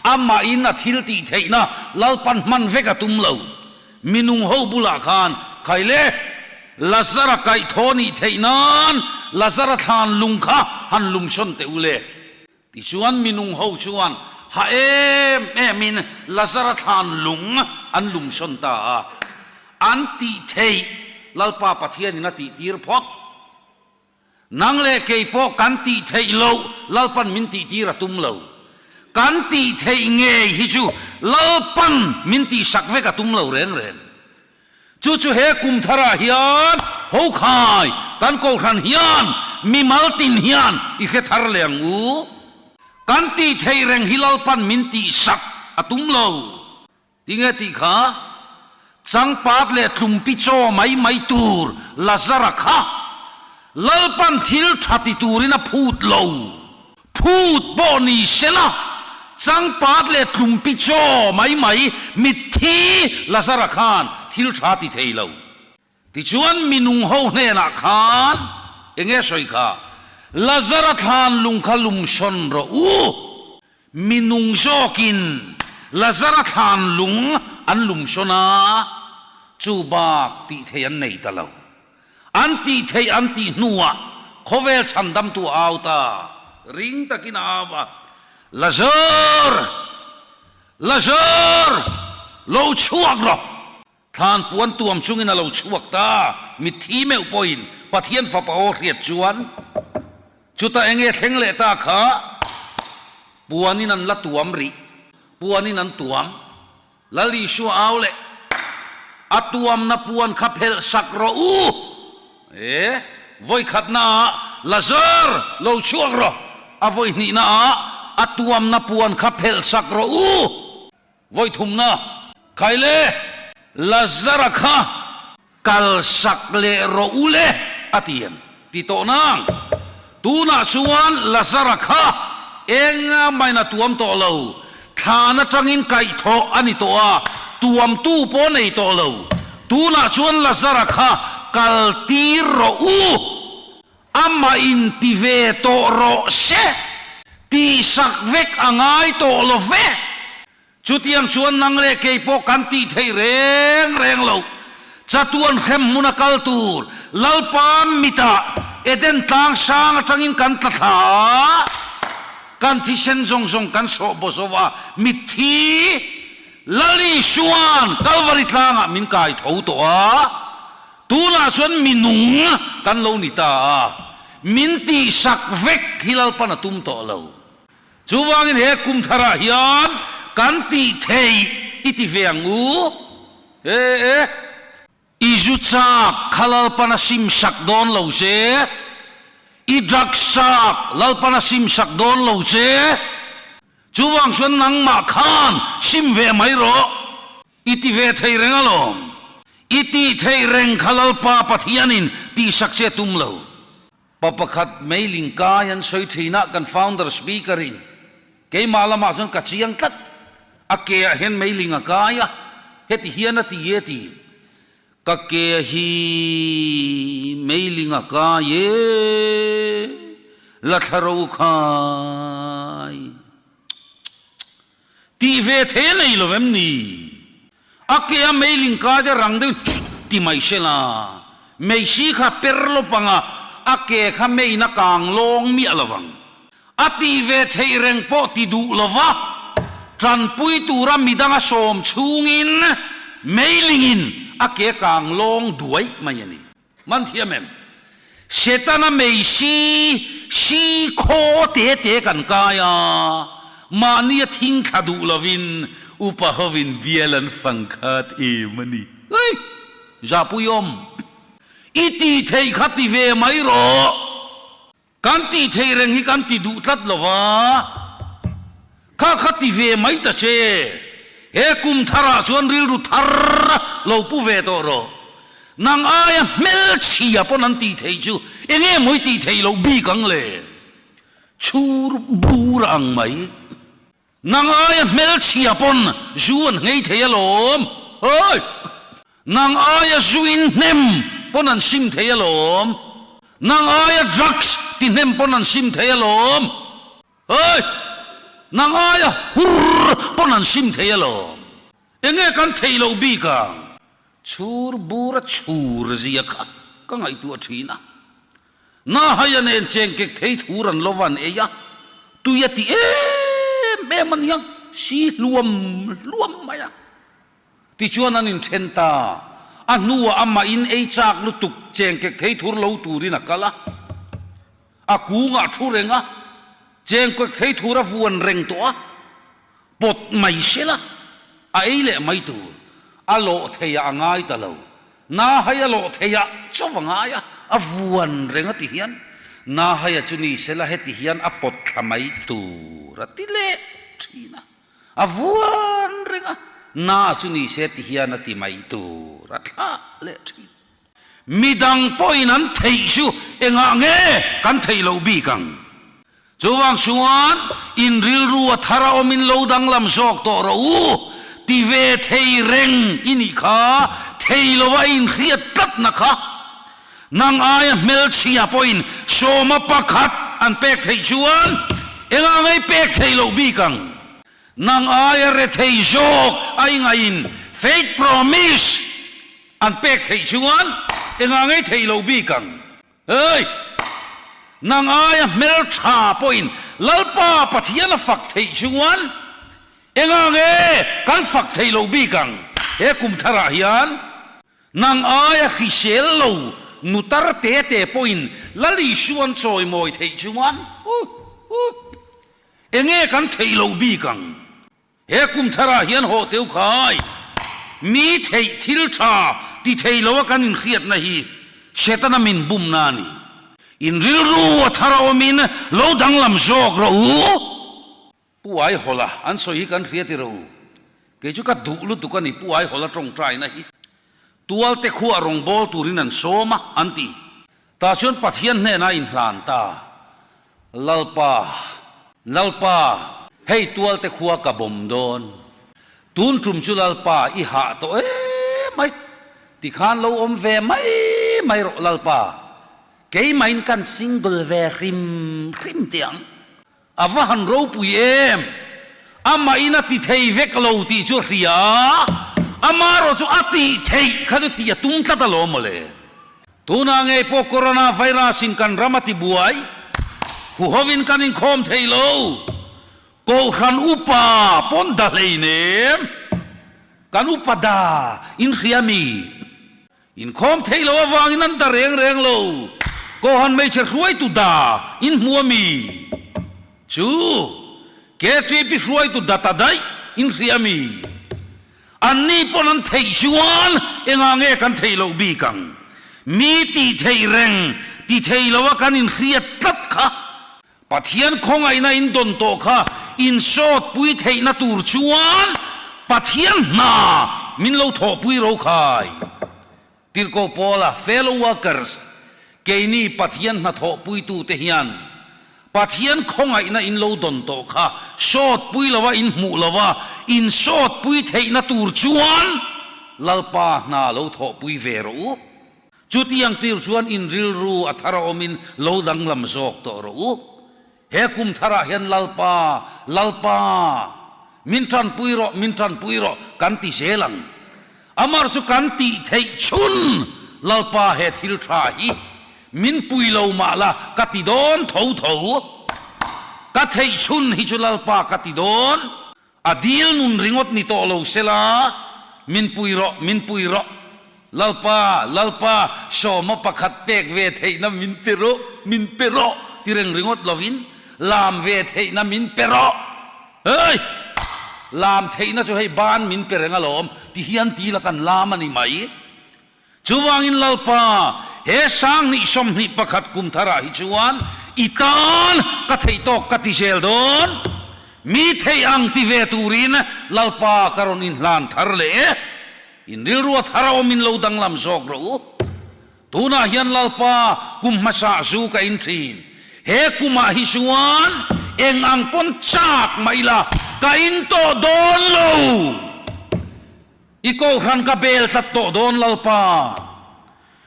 Speaker 1: amahin a thil tih theihna Lalpan hman vek a tum lo. Minung ho bulah khan khai le, Lazara kaihthawh nih theih nan Lazara thlan lung kha han lumsawn teh u le. Tichuan minung ho chuan ha em emin Lazara thlan lung an lumsawn ta a. An tih theih Lalpa Pathianin a tihtir phawt. Nang leh kei pawh kan tih theih loh Lalpan min tihtir a tum lo. Kan tih theih ngei hi chu Lalpan min tihsak vek a tum lo reng reng. Chu chu he kum tharah hian Hokhai kan Kohhran hian mimal tin hian i hre thar leh ang u. Kan tih theih reng hi Lalpan min tihsak a tum lo. Tinge tih kha? Changpat leh tlumpi chaw mai mai tur Lazara kha Lalpan thil tha ti turin a phut lo. Phut pawh ni sela, changpat leh tlumpi chaw mai mai mitthi Lazara khan thil tha ti thei lo. Tichuan minung ho hnenah khan enge sawi kha? Lazara thlan lung kha lumsawn rawh u. Minung zawkin Lazara thlan lung an lumsawn a, chu bak tih theih an nei ta lo. An tih theih an tih hnuah khawvel chhandamtu a au ta, ring takin a au a, Lazar! Lazar! Lo chhuak rawh! Thlan puan tuam chungin a lo chhuak ta, mitthi meuh pawhin Pathian fapa aw hriat chuan chutah enge thleng leh ta kha puanin an la tuam rih, puanin an tuam. Lal Isua au leh a tuamna puan kha phelh sak rawh u. E, vawi khatnaah Lazar lo chhuak rawh, a vawi hnihnaah a tuamna puan kha phelh sak rawh u. Vawi thumna, Khai le, Lazara kha kal sak leh rawh u le, a ti em? Ti tawh nang. Tunah chuan Lazara kha eng main a tuam tawh lo, thlan atangin kaihthawh a ni tawh a, tuamtu pawh a nei tawh lo. Tunah chuan Lazara kha kal tir rawh u. Amah in ti ve tawh rawh se, tihsak vek a ngai tawh lo ve. Chutiang chuan nang leh kei pawh kan tih theih reng reng lo. Chatuan hrem hmun a kal tur Lalpa mitah Eden tlang sang atangin kan tla thla a, kan thisen zawng zawng kan sawh baw zo a, mitthi Lal Isua'n Kalvari tlangah min kai tho tawh a. Tunah chuan mi nung kan lo ni ta a, min tihsak vek hi Lalpan a tum tawh lo. Chuvangin he kum tharah hian kan tih theih i ti ve ang u. E e. I zu chak kha Lalpan a simsak dawn lo che, i drugs chak Lalpan a simsak dawn lo che. Chuvang chuan nangmah khan sim ve mai rawh. I ti ve thei reng alawm. I tih theih reng kha Lalpa Pathianin tihsak che tum lo. Pa pakhat mailing kai an sawi thinah kan founder speaker in keimah lamah chuan ka chiang tlat. A ke ah hian mailing a kai a, heti hian a ti e ti. Ka ke hi mailing a kai e, la thla ro khai. Tih ve thei a nei lo em ni? A ke a meiling kai te rang deuhin chhut ti mai se la, meisi kha per lawp ang a, a ke kha meiin a kang lawng miah lo vang. A tih ve theih reng pawh ti duh lo va, tanpui tura midang a sawm chhungin meilingin a ke kang lawng duai mai a ni. Man thiam em? Setana mei si, si khaw te te kan kai a. Mahnia thing thla duh lovin upa hovin bial an fang khat em a ni. Ui! Zahpuiawm, i tih theih kha ti ve mai rawh. Kan tih theih reng hi kan ti duh tlat lo va, kha kha ti ve mai ta che. He kum tharah chuan rilru thar lo pu ve tawh rawh. Nang aia hmelchhia pawn an tih theih chu eng nge maw i tih theih loh bik ang le? Chhur bur ang mai. Nang aia hmelchhia pawn zu an nghei thei alawm. Hoi! Nang aia zu in hnem pawn an sim thei alawm. Nang aia drugs ti hnem pawn an sim thei alawm. Hoi! Nang aia hur pawn an sim thei alawm. Enge kan theih loh bik ang? Chhur bur a chhur zia kha ka ngaihtuah thin a. Nahaia nen chengkek thei thur an lo van ei a, tui a ti em em a nia, si hluam hluam mai a. Tichuan an inthen ta, a hnuah amahin ei chak lutuk chengkek thei thur lo turin a kal a, a kungah a thu reng a, chengkek thei thur a vuan reng tawh a, Pawt mai sela, a ei leh mai tur. A lawh theiah a ngai ta lo. Nahaia lawh theiah chauh a ngai a, a vuan reng a ti hian Nahaia chu ni sela heti hian a pawt thla mai tur a ti leh thin a. A vuan reng a, Na chu ni se ti hian a ti mai tur a thlah leh thin. Midang pawhin an theih chu engah nge kan theih loh bik ang? Chuvang chuan in rilru a thar a awmin lo danglam zawk tawh rawh u, ti ve thei reng i nih kha, thei lova i inhriat tlatna kha. Nang aia hmelchhia pawhin sawma pakhat an pek theih chuan engah nge i pek theih loh bik ang? Nang aia rethei zawk a i ngaihin faith promise An pek theih chuan engah ngei theih lo bik ang. Hei! Nang aia hmeltha pawhin Lalpa Pathian a fak theih chuan engah nge kan fak theih lo bik ang? He kum tharah hian nang aia hrisel lo nutar te te pawhin Lal Isua an chawimawi theih chuan huh huh enge kan theih lo bik ang? He kum tharah hian haw teu khai, mi theih thil tha ti thei lo a kan inhriatna hi Setana min bumna a ni. In rilru a thar a awmin lo danglam zawk rawh u. Pu Aihawla an sawi hi kan hria ti rawh u. Kei chu ka duh lutuk a ni Pu Aihawla tawngtaina hi. Tualte khuah rawngbâwl turin an sawm a, an ti. Tah chuan Pathian hnenah a inhlan ta. Lalpa, Lalpa, hei tualte khua ka bawm dawn. Tun tum chu Lalpa i hah tawh em mai. Tikhan lo awm ve mai mai rawh Lalpa. Keimahin kan single ve hrim hrim teh ang. A va han ropui em! Amahin a ti thei vek lo tih chu a hria a, amaherawh chu a tih theih kha chu tih a tum tlat alawm mawle. Tunah ngei pawh Corona virus in kan ram a ti buai, huhovin kan inkhawm thei lo, Kohhran upa pawn da hleinem, kan upa da in hria mi? Inkhawm theih loh avangin an da reng reng lo. Kohhran hmeichhe hruaitu da in hmu a mi? Chu KTP hruaitu da ta daih in hria a mi? Anni pawn an theih chuan engah nge kan theih loh bik ang? Mi tih theih reng ti thei loa kan inhriat tlat kha. Pathian khawngaihna in dawn tawh kha in sawtpui theihna tur chuan Pathian hna min lo thawhpui ro khai. Tirhkoh Paula, Fellow workers, keini Pathian hna thawhpuitute hian Pathian khawngaihna in lo dawn tawh kha sawtpui lova in hmuh lova in sawtpui theihna tur chuan Lalpa hna lo thawhpui ve rawh u. Chutiang tir chuan in rilru a thar a awmin lo danglam zawk tawh rawh u. He kum tharah hian Lalpa, Lalpa, min tanpui rawh, min tanpui rawh kan ti zel ang. Amar chu kan tih theih chhun Lalpa he thil tha hi min pui lo mah la ka ti dawn tho tho. Ka theih chhun hi chu Lalpa ka ti dawn. A dil nun ringawt ni tawh lo sela, min pui rawh, min pui rawh. Lalpa, Lalpa, sawma pakhat pek ve theihna min pe rawh, min pe rawh ti reng ringawt lovin, lam ve theihna min pe rawh. Hei! Lam theihna chu hei ban min pe reng alawm, ti hian ti la kan lam a ni mai. Chuvangin Lalpa, he 2021 kum tharah hi chuan i tan ka theih tawk ka ti zel dawn. Mi theih ang ti ve turin Lalpa ka rawn inhlan thar leh e. In rilrua thar a awmin lo danglam zawk rawh u. Tunah hian Lalpa kum hmasa zu ka in thin. He kumah hi chuan eng ang pawn chak mah ila ka in tawh dawn lo. I kohhran ka bel tlat tawh dawn Lalpa.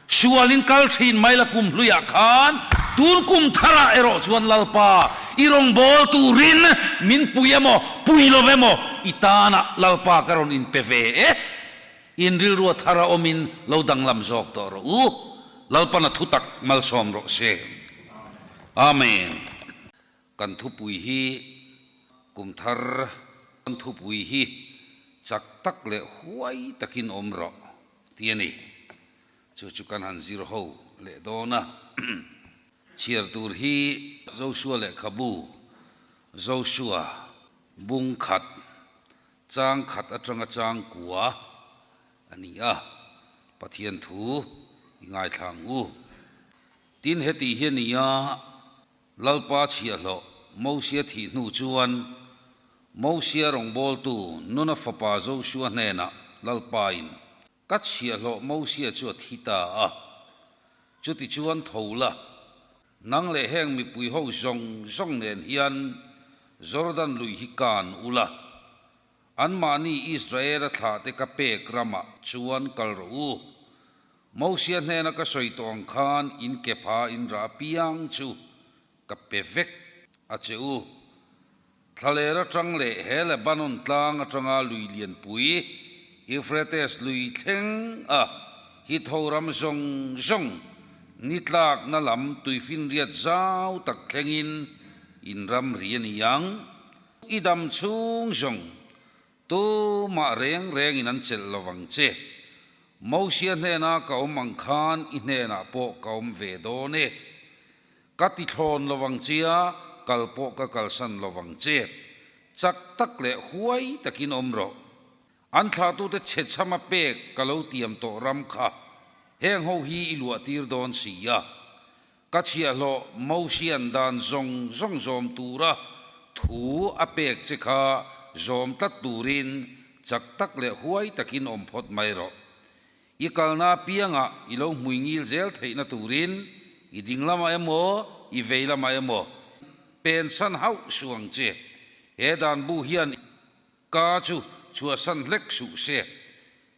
Speaker 1: Sualin kal thin mai la kum hluiah khan tun kum tharah erawh chuan Lalpa i rawngbâwl turin min pui emaw pui lo emaw i tanah Lalpa ka rawn inpe ve e. In rilrua thar a awmin lo danglam zawk tawh rawh u. Lalpan a thutak malsawm rawh se. Amen. Kan thupui hi kum thar kan thupui hi chak tak leh huai takin awm rawh tih a ni. Chu chu kan han zir ho leh dawn a. Chhiar tur hi Joshua lehkhabu, Joshua bung khat, chang khat atanga chang kua a ni a, Pathian thu i ngaithla ang u. Tin heti hi a ni a. Lalpa chhiahhlawh Mosia thih hnu chuan Mosia rawngbawltu Nuna fapa Joshua hnenah Lalpain, Ka chhiahhlawh Mosia chu a thi ta a, chutichuan tho la, nang leh heng mipui ho zawng zawng nen hian Jordan lui hi kan u la, anmahni Israela thlahte ka pek ramah chuan kal rawh u. Mosia hnena ka sawi tawh ang khan in ke pha in rah apiang chu ka pe vek a che u. Thlaler atang leh he Lebanon tlang atanga lui lianpui Euphrates lui thleng a Hitho ram zawng zawng ni tlakna lam tuifinriat zau tak thlengin in ram ri a ni ang. I dam chhung zawng Tumah reng rengin an chelh lo vang che. Mosia hnena ka awm ang khan i hnenah pawh ka awm ve dawn e. Ka ti thlawn lo vang chia, kal pawh ka kalsan lo vang che. Chak tak leh huai takin awm rawh. An thlahtute chhechhama pek ka lo tiam tawh ram kha heng ho hi i luahtir dawn si a. Ka chhiahhlawh Mosian dan zawng zawng zawm tura thu a pek che kha zawm tlat turin chak tak leh huai takin awm phawt mai rawh. I kalna apiangah i lo hmui ngil zel theihna turin i ding lamah emaw i vei lamah emaw pensan hauh suh ang che. He dan bu hian Ka chu chhuahsan hlek suh se.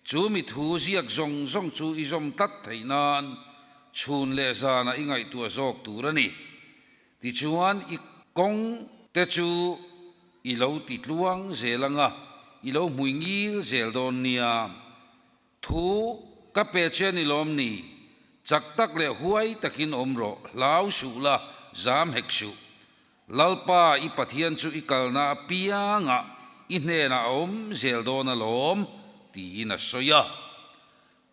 Speaker 1: Chu mi thu ziak zawng zawng chu i zawm tlat theih nan chhun leh zanah i ngaihtuah zawk tur a ni. Tichuan i kawng te chu i lo ti tluang zel ang a, i lo hmui ngil zel dawn nia. Thu ka pe che ni lawm ni? Chak tak leh huai takin awm rawh, hlau suh la, zam hek suh. Lalpa i Pathian chu i kalna apiangah i hnenah a awm zel dawn alawm, tiin a sawi a.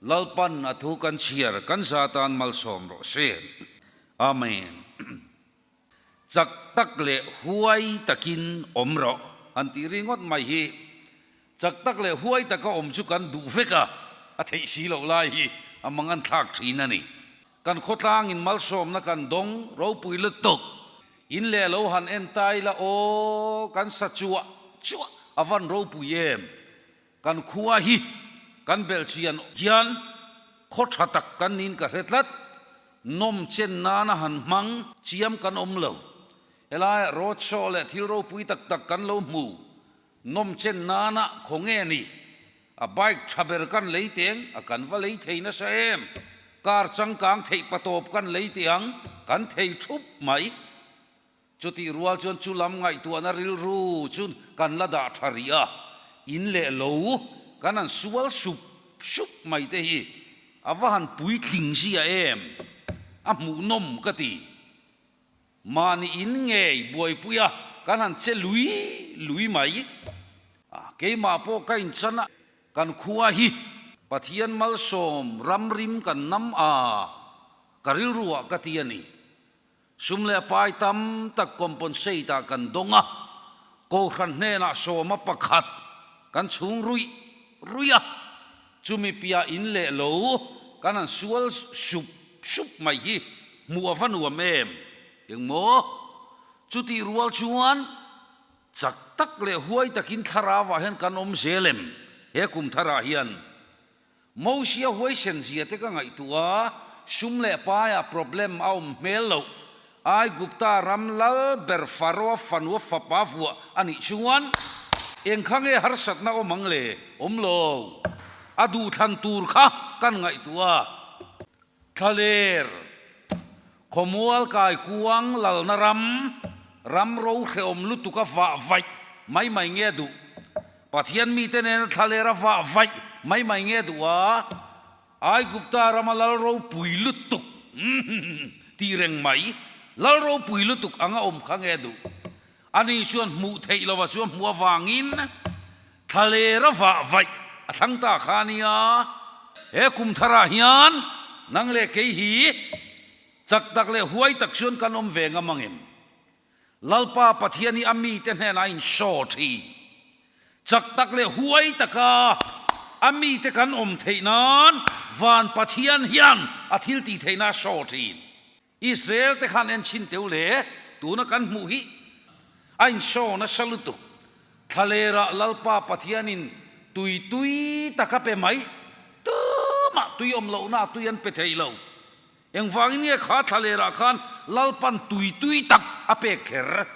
Speaker 1: Lalpan a thu kan chhiar kan za tan malsawm rawh se. Amen. Chak tak leh huai takin awm rawh han tih ringawt mai hi chak tak leh huai taka awm chu kan duh vek a, a theih si loh lai hi a mang an thlak thin a ni. Kan khawtlangin malsawmna kan dawng ropui lutuk. In leh lo han en ta ila aw kan sa chuah chuah a van ropui em. Kan khua hi kan belhchian hian khaw tha tak kan niin ka hre tlat. Nawm chen nana han hmang chiam kan awm lo. Helaiah road show leh thil ropui tak tak kan lo hmu. Nawm chen nana khaw nge ni? A bike tha ber kan lei teng a kan va lei thei nasa em? Car changkang theih patawp kan lei teh ang kan thei thup mai. Chutih rual chuan chu lam ngaihtuahna rilru chu kan la dah tha rih a, in leh lo kan han sual sup sup mai te hi a va han puitling zia em? A hmuhnawm ka ti. Mahni in ngei buaipui a kan han che lui lui mai. Keimah pawh ka inchan a, kan khua hi Pathian malsawm ramrim kan nam a, ka rilruah ka ti a ni. Sum leh pai tam tak compensate ah kan dawng a, Kohhran hnenah sawma pakhat kan chhung ruih ruih a, chumi piah in leh lo kan han sual sup sup mai hi hmuh a va nuam em? Engmaw? Chutih rual chuan chak tak leh huai takin thlarauah hian kan awm zel em? He kum tharah hian Mosia huaisen zia te ka ngaihtuah a, sum leh paiah problem a awm hmel loh. Aigupta ram lal ber Faroa fanua fapa vuah a nih chuan eng kha nge harsatna awm ang le? Awm lo. A duhthlan tur kha kan ngaihtuah a. Thlaler, Khawmual kaikuang lalna ram, ram ro hrehawm lutuk a vah vaih mai mai nge duh? Pathian mite nena thlaler a vah vaih mai mai nge duh a? Aigupta rama lal ropui lutuk tih reng mai, lal ropui lutuk anga awm kha nge duh? Ani chuan hmuh theih lova chuan hmuh avangin Thlaler a vah vaih a thlang ta kha a nia. He kum tharah hian nang leh kei hi chak tak leh huai tak chuan kan awm ve ngam angem? Lalpa Pathian hi a mite hnenah a inshaw thin. Chak tak leh huai taka a mite kan awm theih nan Van Pathian hian a thil tih theihna a show thin. Israel te khan en chhin teu le, tuna kan hmuh hi a inshaw nasa lutuk. Thlalerah Lalpa Pathianin tui tui tak a pe mai, tumah tui awm lohna tui an pe thei lo. Engvangin nge kha thlalerah khan Lalpan tui tui tak a pek kher?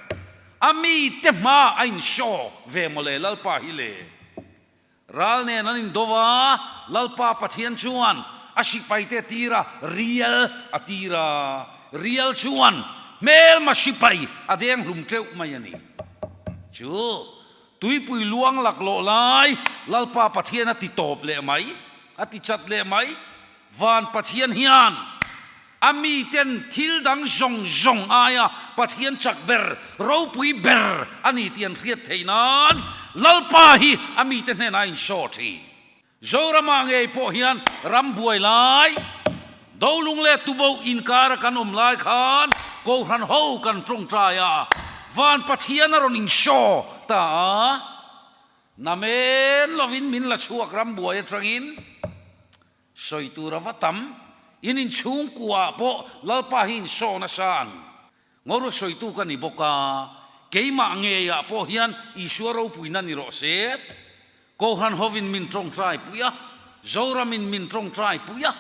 Speaker 1: A mite hma a inshaw ve mawle Lalpa hi le. Ral nen an indo a, Lalpa Pathian chuan a sipaite a tir a, rial a tir a. Rial chuan hmelma sipai a deng hlum teuh mai a ni. Chu tuipui luang laklawh lai Lalpa Pathian a ti tawp leh mai, a ti chat leh mai. Van Pathian hian a miten thil dang zawng zawng aia Pathian chak ber, ropui ber a ni tih an hriat theih nan Lalpa hi a mite hnenah a inshaw thin. Zoramah ngei pawh hian ram buai lai, Dolung leh Tuboh inkara kan awm lai khan Kohhran ho kan tawngtai a, Van Pathian a rawn inshaw ta a. Namen lovin min la chhuak ram buai atangin sawi tur a va tam. In inchhungkuaah pawh Lalpa hi insawn a sa ang. Ngawrua sawitu ka ni bawk a, keimah ngeiah pawh hian Isua ropuina ni rawh se. Kohhran hovin min tawngtai pui a, Zoramin min tawngtai pui a,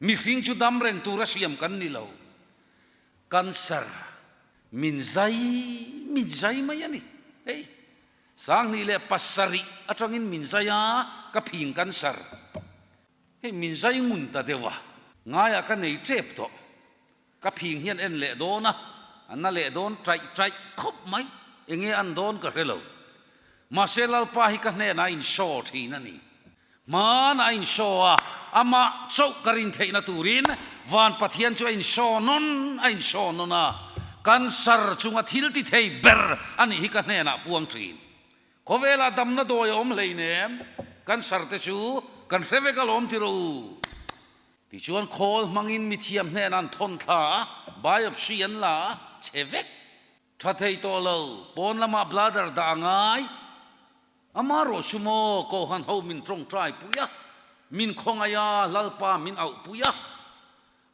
Speaker 1: mihring chu dam reng tura siam kan ni lo. Cancer min zai min zai mai a ni. Hei. 2007 atangin min zai a, ka phing cancer. Hei min zai ngun ta deuh a, ngaiah ka nei tep tawh. Ka phing hian en leh dawn a, a na leh dawn taih taih khawp mai. Enge an dawn ka hre lo. Mahse Lalpa hi ka hnenah a inshaw thin a ni. Hmanah a inshaw a, amah chauh ka rin theihna turin Van Pathian chu a inshaw nawn a inshaw nawn a, cancer chunga thil ti thei ber a nih hi ka hnenah puang thin. Khawvelah damna dawi a awm hleinem, cancer te chu kan hre vek alawm ti rawh u. Tichuan khawl hmangin mithiam hnenah an thawn thla a, biopsy an la a, chhe vek. Tha thei tawh lo, pawn lamah bladder dah a ngai. Ama rawh chu maw, Kohhran ho min tawngtai pui a, min khawngaih a, Lalpa min auh pui a.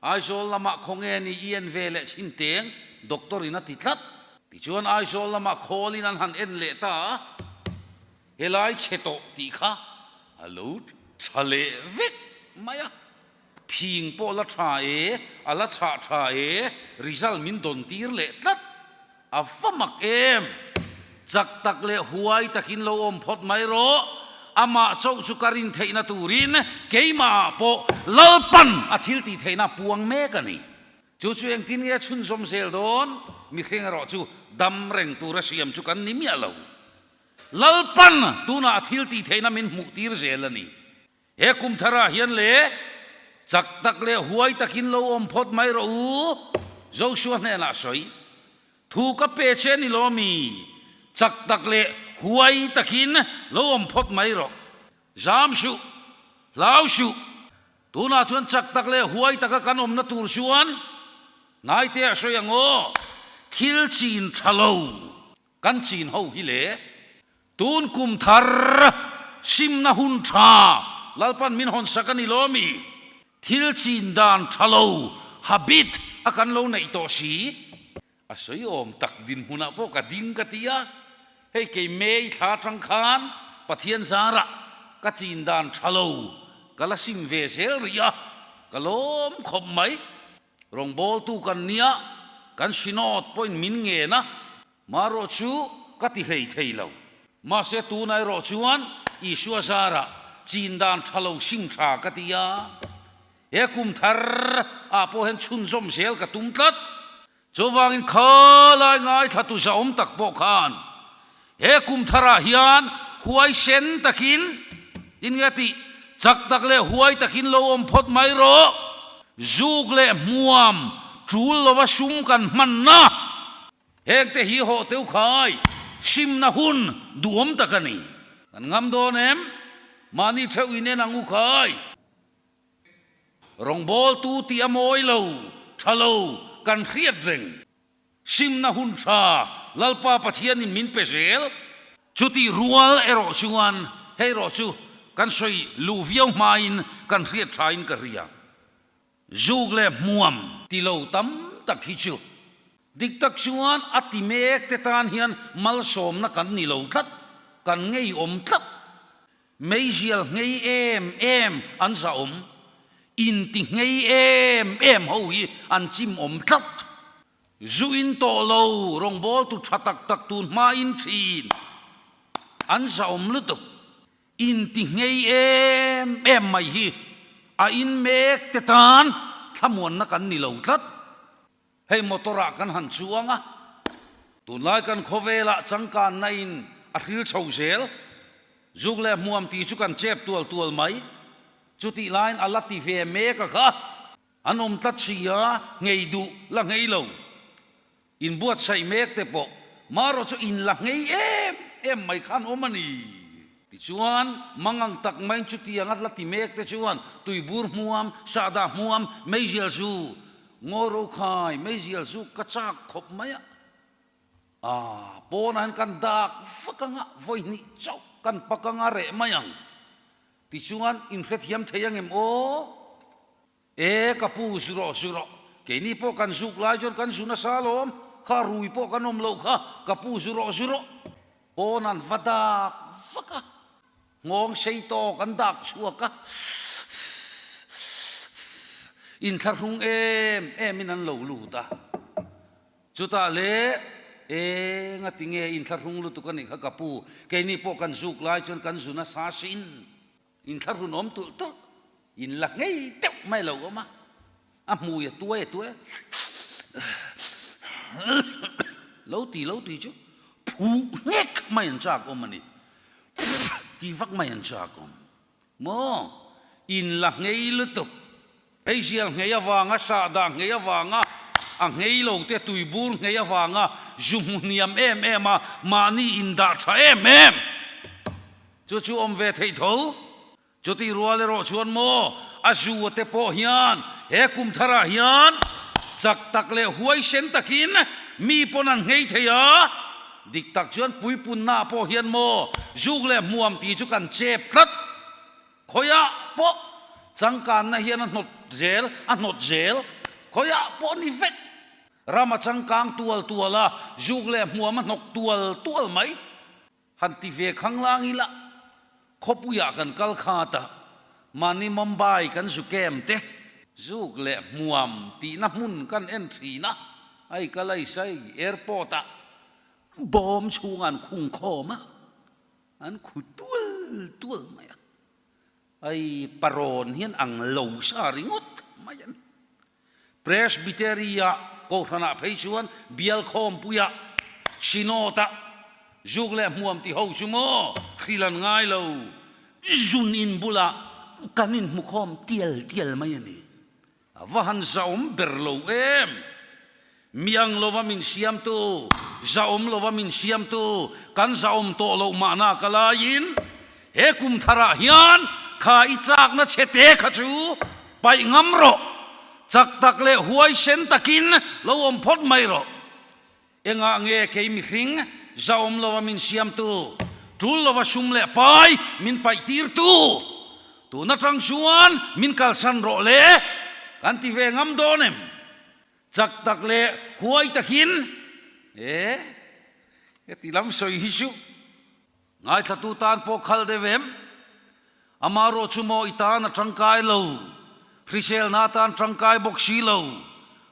Speaker 1: Aizawl lamah khawnge ni i en ve leh chhin teng, doctor in a ti tlat. Tichuan Aizawl lamah khawlin an han en leh ta a, helai chhe tawh tih kha a lo tha leh vek mai a. Phing pawh la tha e, a la chhah tha e, result min dawn tir leh tlat. A va mak em! Chak tak leh huai takin lo awm phawt mai rawh. Amah chauh chu ka rin theihna turin keimahah pawh Lalpan a thil tih theihna a puang mek a ni. Chu chu engtin nge chhunzawm zel dawn? Mihring erawh chu dam reng tura siam chu kan ni miah lo. Lalpan tunah a thil tih theihna min hmuh tir zel a ni. He kum tharah hian le chak tak leh huai takin lo awm phawt mai rawh u, Joshua hnenah sawi. Thu ka pe che ni lo mi, chak tak leh huai takin lo awm phawt mai rawh. Zam suh, hlau suh. Tunah chuan chak tak leh huai taka kan awmna tur chuan hnaite a sawi ang aw, thil chin tha lo. Kan chin ho hi le tun kum thar simna hun tha Lalpan min hawn sak a ni lo mi? Thil chin dan tha lo, habit, a kan lo neih tawh si. A sawi awm tak dinhmunah pawh ka ding ka ti a, hei kei May thla atang khan Pathian zarah ka chin dan tha lo ka la sim ve zel rih a, ka lawm khawp mai. Rawngbawltu kan nia, kan Synod pawhin min ngen a, marawh chu ka ti hlei thei lo. Mahse tuna erawh chuan Isua zarah chin dan tha lo sim tha ka ti a, he kum thar ah pawh hian chhunzawm zel ka tum tlat. Chuvangin khalai ngaithlatu zahawm tak pawh khan he kum tharah hian huaisen takin tin nge tih chak tak leh huai takin lo awm phawt mai rawh. Zuk leh hmuam tul lova sum kan hmanna hengte hi hawh teu khai simna hun duhawm tak a ni. Kan ngam dawn em? Mahni theuh inen ang u khai. Rawngbawltu tih a mawi lo, tha lo, kan hriat reng. Simna hun tha Lalpa Pathianin min pe zel. Chutih rual erawh chuan hei erawh chu kan sawi luh viau hmain kan hriat thain ka hria. Zuk leh hmuam ti lo tam tak hi chu dik tak chuan a ti mek te tan hian malsawmna kan ni lo tlat, kan ngeiawm tlat. Meizial nghei em em an zahawm, inti nghei em em ho hi an chim awm tlat. Zu in tawh lo rawngbawltu tha tak tak tun hma in thin an zahawm lutuk. Inti nghei em em mai hi a in mek te tan thlamuanna kan ni lo tlat. Hei motor ah kan han chuang a, tunlai kan khawvelah changkanna in a hril chho zel. Zuk leh hmuam tih chu kan chep tual tual mai. Chutih laiin a la ti ve mek a kha. An awm tlat si a, nghei duh la nghei lo. Inbuatsaih mek te pawh marawh chu in la nghei em em mai khan awm a ni. Tichuan, mangang tak maiin chutianga la ti mek te chuan tuibur hmuam, sahdah hmuam, meizial zu, ngawi ro khai, meizial zu ka chak khawp mai a. Aaa, pawnah hian kan dak vak anga, vawi hnih chauh kan pak anga reh mai ang. Tichuan, inhrethiam thei angem aw? E, ka pu, zu rawh, zu rawh. Keini pawh kan zuk lai chuan kan zu nasa alawm, kha rui pawh kan awm loh kha, ka pu, zu rawh, zu rawh. Pawn an va dak vak a, nghawng sei tawk an dak chhuak a, inthlahrung em emin an lo lut a. Chutah le, e, ngatinge inthlahrung lutuk a nih kha ka pu, keini pawh kan zuk lai chuan kan zu nasa sin. Inthlahrun awm tulh tulh, in la ngei deuh mai lo awm a, a hmui a tuai a tuai a, lo ti lo ti chu phuh nghek mai an chak awm a ni, ti vak mai an chak awm maw, in la ngei lutuk. Hei zial nghei avanga, sahdah nghei avanga, a nghei lo te tuibur nghei avanga zu hmu hniam em em a, mahni indah tha em em chu chu awm ve theih tho. Chutih rual erawh chuan maw a zu te pawh hian he kum tharah hian chak tak leh huaisen takin mi pawn an nghei thei a, dik tak chuan puipunna pawh hian maw zuk leh hmuam tih chu kan chep tlat. Khawiah pawh changkanna hian a hnawt zel, a hnawt zel. Khawiah pawh ni vek. Ram a changkang tual tual a, zuk leh hmuam a hnawk tual tual mai. Han ti ve khanglang ila, khawpuiah kan kal khat a, mahni Mumbai kan zu kem te, zuk leh hmuam tihna hmun kan en thin a, hei ka laisai airport ah bawm chhungah an khung khawm a. An khu tual tual mai a, hei parawn hian ang lo sa ringawt mai a ni. Presbytery-ah Kohhranah phei chuan bial khawmpuiah Synod-ah zuk leh hmuam ti ho chu maw hril an ngai lo, zun in bulah kan inhmu khawm tial tial mai a ni. A va han zahawm ber lo em? Mi ang lova min siamtu, zahawm lova min siamtu, kan zahawm tawh loh mahna ka laiin he kum tharah hian kha i chakna chhe te kha chu paih ngam rawh, chak tak leh huaisen takin lo awm phawt mai rawh. Engah nge kei mihring Zahawm lova min siamtu, tul lova sum leh pai min paihtirtu, tun atang chuan min kalsan rawh le kan ti ve ngam dawn em? Chak tak leh huai takin e heti lam sawi hi chu Ngaithlatu tan pawh khal deuh em? Amarawh chu maw i tan a tangkai lo, hriselna tan tangkai bawk si lo,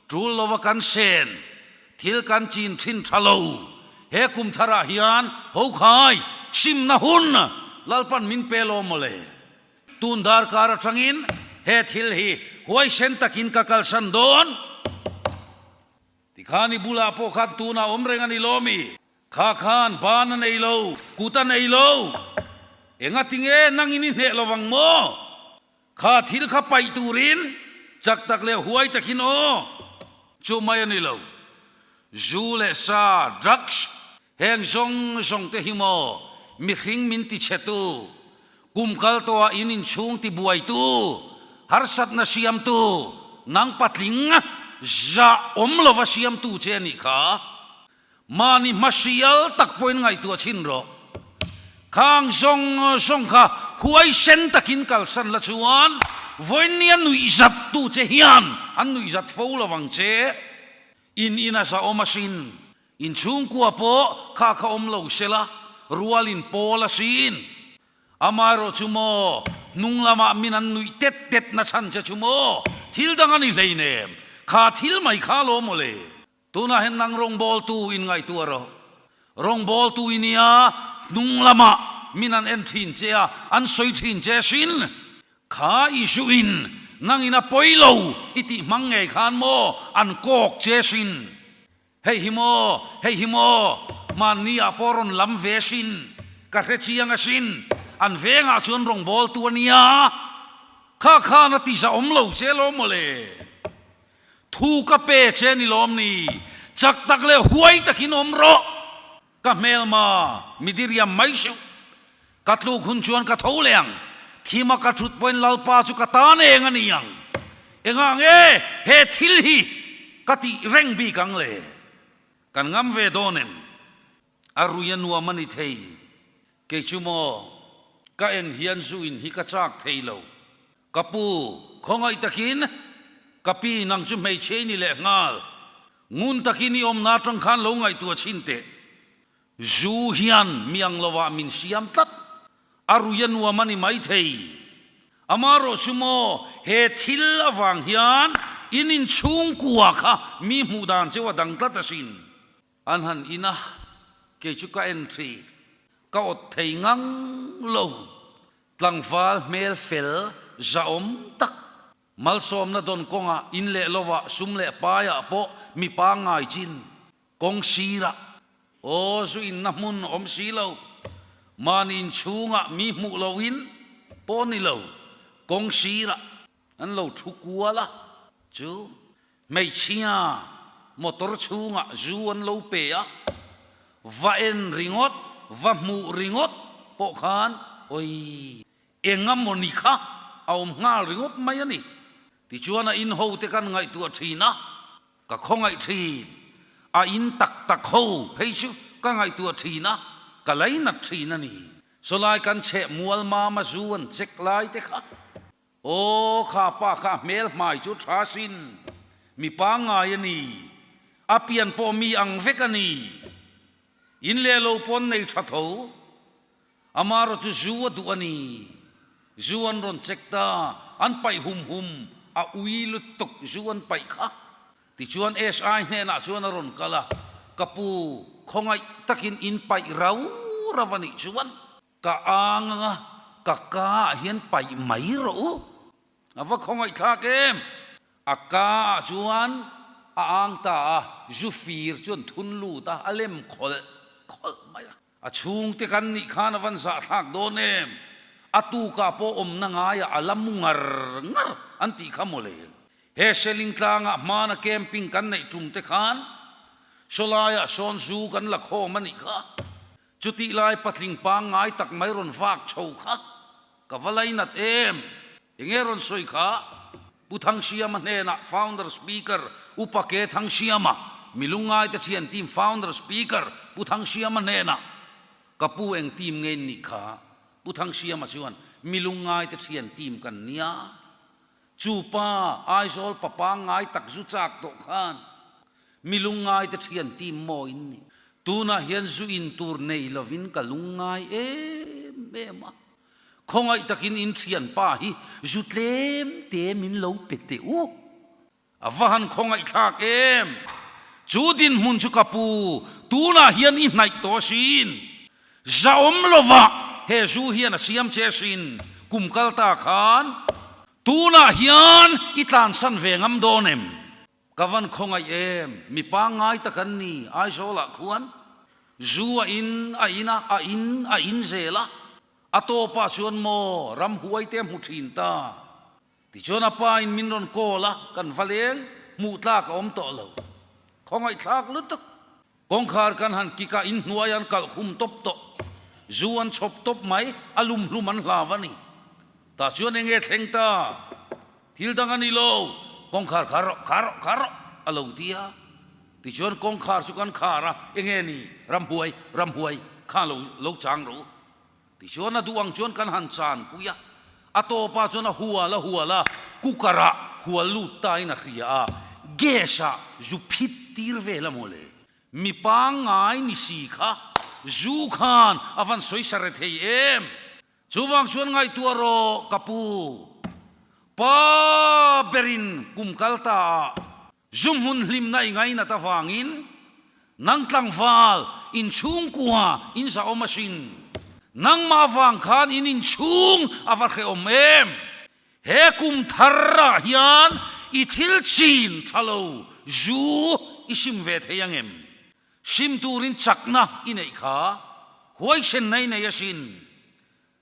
Speaker 1: tul lova kan sen, thil kan chin thin tha lo, he kum tharah hian hokhai simna hun Lalpan min pe lo mawle. Tun darkar atangin he thil hi huaisen takin ka kalsan dawn. Tikhan i bulah pawh khan tunah awm reng a ni lawmi? Kha khan ban a nei lo, kut a nei lo. Enga tinge nangin i hneh lovang maw? Kha thil kha paih turin chak tak leh huai takin aw. Chu mai a ni lo. Zu leh sa, drugs, heng zawng zawng te hi maw mihring min ti chhe tu, kum kal tawhah in inchhung ti buai tu, harsatna siam tu, nang patling zah awm lova siam tu che a nih kha. Mahni hmasial tak pawhin ngaihtuah chhin rawh. Khang zawng zawng kha huaisen takin kalsan la chuan vawinia nuihzat tu che hian an nuihzat fo lo vang che. In in a zahawm asin. In chhungkua pawh kha kha awm lo sela, rualin pawl asin. Amaherawh chu maw, hnung lamah min an nuih tet tet na chhan che chu maw, thil dang a ni hleinem, kha thil mai kha lo mawle. Tunah hian nang rawngbawltu in ngaihtuah rawh. Rawngbawltu i nia, hnung lamah min an en thin che a, an sawi thin che sin. Kha Isuin nangin a pawi lo i tih hmang ngei khan maw an kawk che sin. Hei hi maw, hei hi maw, hmanni ah pawh rawn lam ve sin, ka hre chiang asin, an vengah chuan rawngbawltu a nia. Kha khan a ti zahawm lo che lawm mawle. Thu ka pe che ni lawm ni? Chak tak leh huai takin awm rawh. Ka hmelma mi diriam mai suh. Ka tluk hun chuan ka tho leh ang. Thima ka thut pawhin Lalpa chu ka tan eng a ni ang. Engah nge he thil hi ka tih reng bik ang le? Kan ngam ve dawn em? A rui a nuam a ni thei. Kei chu maw, ka en hian zu in hi ka chak thei lo. Ka pu, khawngaih takin ka pi nang chu hmeichhe i ni leh nghal. Ngun takin i awmna atang khan lo ngaihtuah chhin teh. Zu hian mi ang lovah min siam tlat. A rui a nuam a ni maithei. Amaherawh chu maw, he thil avang hian in inchhungkua kha mi hmuh dan cheu a dang tlat asin. An han in a, kei chu ka en thin. Ka awt thei ngang lo. Tlangval hmel fel zahawm tak, malsawmna dawn kawngah in leh lovah sum leh paiah pawh mi pangngai chin kawng sirah aw zu inna hmun awm si lo, mahni inchhungah mi hmuh loin pawh ni lo, kawng sirah an lo thu kual a chu Hmeichhia motor chhungah zu an lo pe a, va en ringawt, va hmuh ringawt pawh khan oi eng emaw ni kha a awm nghal ringawt mai a ni. Tichuan a in ho te kan ngaihtuah thin a, ka khawngaih thin, a in tak tak ho phei chu ka ngaihtuah thin a, ka lainat thin a ni. Sawlai kan chheh mual mama zu an check lai te kha Aw, kha pa kha a hmel hmai chu tha sin, mi pangngai a ni, a pian pawh mi ang vek a ni. In leh lo pawn nei tha tho, amarawh chu zu a duh a ni. Zu an rawn check ta, an paih hum hum, a ui lutuk zu an paih kha. Tichuan SI hnenah chuan a rawn kal a, Ka pu, khawngaih takin in paih rau rau a nih chuan, Ka ang anga ka ka ah hian paih mai rawh u. A va khawngaihthlak em? A ka ah chuan a ang ta a, zu fir chuan thun lut a, a lem khawlh khawlh mai a. A chhungte kan nih khan a van zahthlak dawn em? A tukah pawh awmna ngaiah a la mu ngar ngar an tih kha mawle. He Seling tlangah hmana camping kan neih tum te khan sawlaiah sawn zu kan la khawm a nih kha. Chutih lai patling pangngai tak mai rawn vak chho kha ka va lainat em? Enge rawn sawi kha? Pu Thangsiama hnenah Founder Speaker Upa Ke Thangsiama mi lungngaite thian team founder speaker Pu Thangsiama hnenah, Ka pu eng team nge in nih kha? Pu Thangsiama chuan, Mi lungngaite thian team kan nia. Chu pa Aizawl pa pangngai tak zu chak tawh khan mi lungngaite thian team maw in nih? Tunah hian zu in tur nei lovin ka lungngai em em a. Khawngaih takin in thianpa hi zu tlem te min lo pe teh u. A va han khawngaihthlak em! Chu dinhmun chu ka pu, tunah hian i hnaih tawh asin. Zahawm lova he zu hian a siam che asin, kum kal ta khan. Tunah hian i tlansan ve ngam dawn em? Ka van khawngaih em, mi pangngai tak an ni, Aizawlah khuan zu a in a in a, a in a in zel a, a tawpah chuan maw ramhuai te a hmu thin ta. Tichuan a pa in min rawn call a, kan va leng, hmuh tlak a awm tawh lo. Khawngaihthlak lutuk. Kawngkhar kan han kik a, inhnuai an kalh khum tawp tawh. Zu an chhawp tawp mai, a lum hlum an hlau a ni. Tah chuan eng nge thleng ta? Thil dang a ni lo, kawngkhar khar rawh, khar rawh, khar rawh a lo ti a. Tichuan kawngkhar chu kan khar a, eng nge ni? Ramhuai, ramhuai, kha lo lo chang rawh u. Tichuan a duh ang chuan kan han chan pui a, a tawpah chuan a hual a hual a, cooker ah hual lut ta in a hria a, gas ah zu phit tir vel a mawle. Mi pangngai ni si kha zu khan a van sawi sa re thei em? Chuvang chuan ngaihtuah rawh ka pu. Pa berin kum kal ta ah Zu hmun hlimna i ngainat avangin nang tlangval inchhungkua in zahawm asin. Nangmah avang khan in inchhung a va hrehawm em? He kum thar ah hian i thil chin tha lo zu i sim ve thei ang em? Sim turin chakna i neih kha huaisenna i nei asin.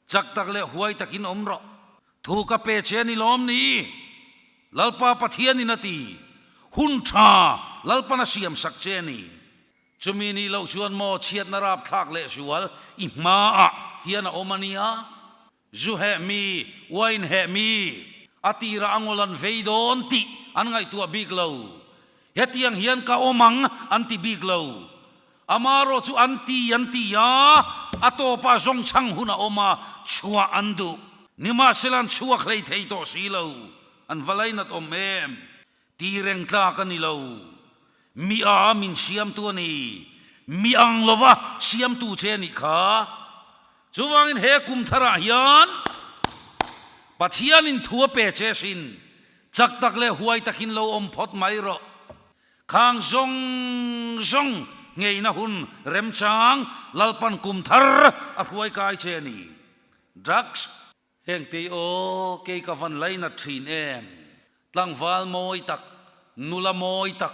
Speaker 1: Chak tak leh huai takin awm rawh. Thu ka pe che a ni lawm ni? Lalpa Pathianin a ti. Hun tha Lalpan a siam sak che a ni. Chumi nih loh chuan maw chhiatna rapthlak leh zual i hmaah hian a awm a nia. Zu heh mi, wine heh mi, a tirah a ngawl an vei dawn tih an ngaihtuah bik lo. Hetiang hian ka awm ang an ti bik lo. Amarawh chu an ti an ti a, a tawpah zawng chhang hun a awm a, chhuah an duh. Nimahsela an chhuak hlei thei tawh si lo. An va lainat awm em? Ti reng tlak a ni lo. Mi a min siamtu a ni. Mi ang lova siamtu che a nih kha. Chuvangin he kum tharah hian Pathianin thu a pe che sin. Chak tak leh huai takin lo awm phawt mai rawh. Khang zawng zawng ngeina hun remchang Lalpan kum thar a hruai kai che a ni. Drugs. Heng tei aw kei ka van lainat thin em. Tlangval mawi tak, nula mawi tak,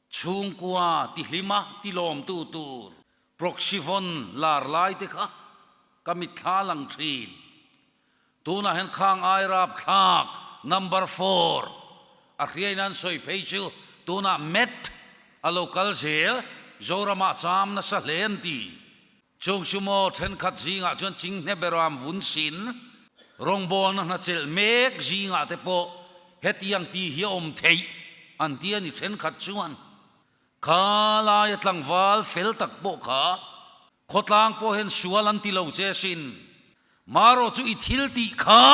Speaker 1: chhungkua tihlima tilawmtu tur Proxyvon lar lai te kha ka mitthla lang thin. Tunah hian khang ai rapthlak number four a hriain an sawi phei chu tunah Met a lo kal zel, Zoramah cham nasa hle an ti. Chung chu maw thenkhat zingah chuan Chinghne Beram vun sin rawngbawlna hna chelh mek zingah te pawh hetiang ti hi a awm theih an ti a ni thenkhat chuan. Kha laia tlangval fel tak pawh kha khawtlang pawh hian sual an ti lo che sin. Marawh chu i thil tih kha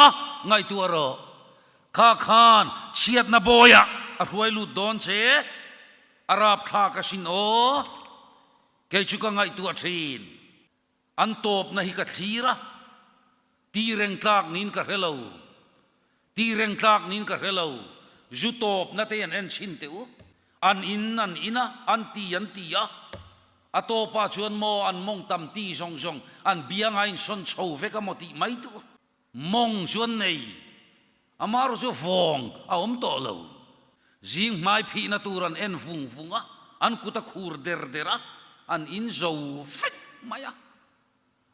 Speaker 1: ngaihtuah rawh. Kha khan chhiatna bawiah a hruai lut dawn che, a rapthlak asin aw. Kei chu ka ngaihtuah thin. An tawpna hi ka thlir a, ti reng tlak niin ka hre lo. Ti reng tlak niin ka hre lo. Zu tawpna te an en chhin teh u. An in an in a, an ti an ti a. A tawpah chuan maw an mawng tam ti zawng zawng an bianga insawn chho vek a maw tih mai tur. Mawng chu an nei. Amaherawh chu vawng a awm tawh lo. Zing hmai phihna tur an en vung vung a, an kut a khur der der a, an in zo vek mai a.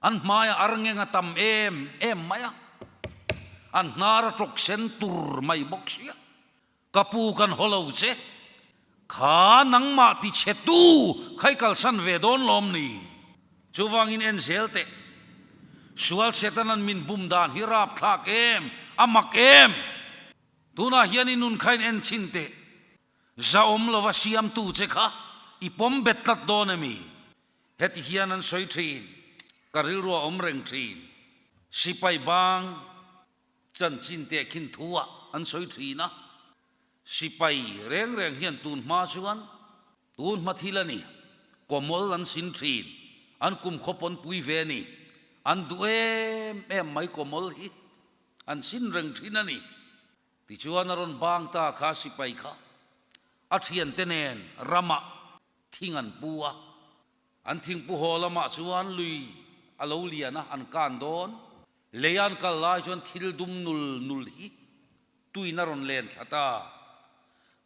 Speaker 1: An hmaiah arngeng a tam em em mai a, an hnar a tawk sen tur mai bawk sia. Ka pu kan haw lo che. Kha nangmah ti chhe tu khai kalsan ve dawn lawm ni? Chuvangin en zel teh. Sual Setanan min bum dan hi rapthlak em? A mak em? Tunah hian i nun khain en chhin teh. Zahawm lova siamtu che kha. I pawm bet tlat dawn emi? Heti hian an sawi thin, ka rilru a awm reng thin. Sipai bang chanchin tehkhin thu ah an sawi thin a, sipai reng reng hian tun hma chuan tun hma thil a ni, kawmawl an sin thin, an kum khaw pawn pui ve a ni, an duh em em mai kawmawl hi an sin reng thin a ni. Tichuan a rawn bang ta kha sipai kha a thiante nen ramah thing an pu a, an thingpu haw lamah chuan lui a lo lian a, an kan dawn. Lei an kal lai chuan thil dum nul nul hi tuin a rawn len thla ta.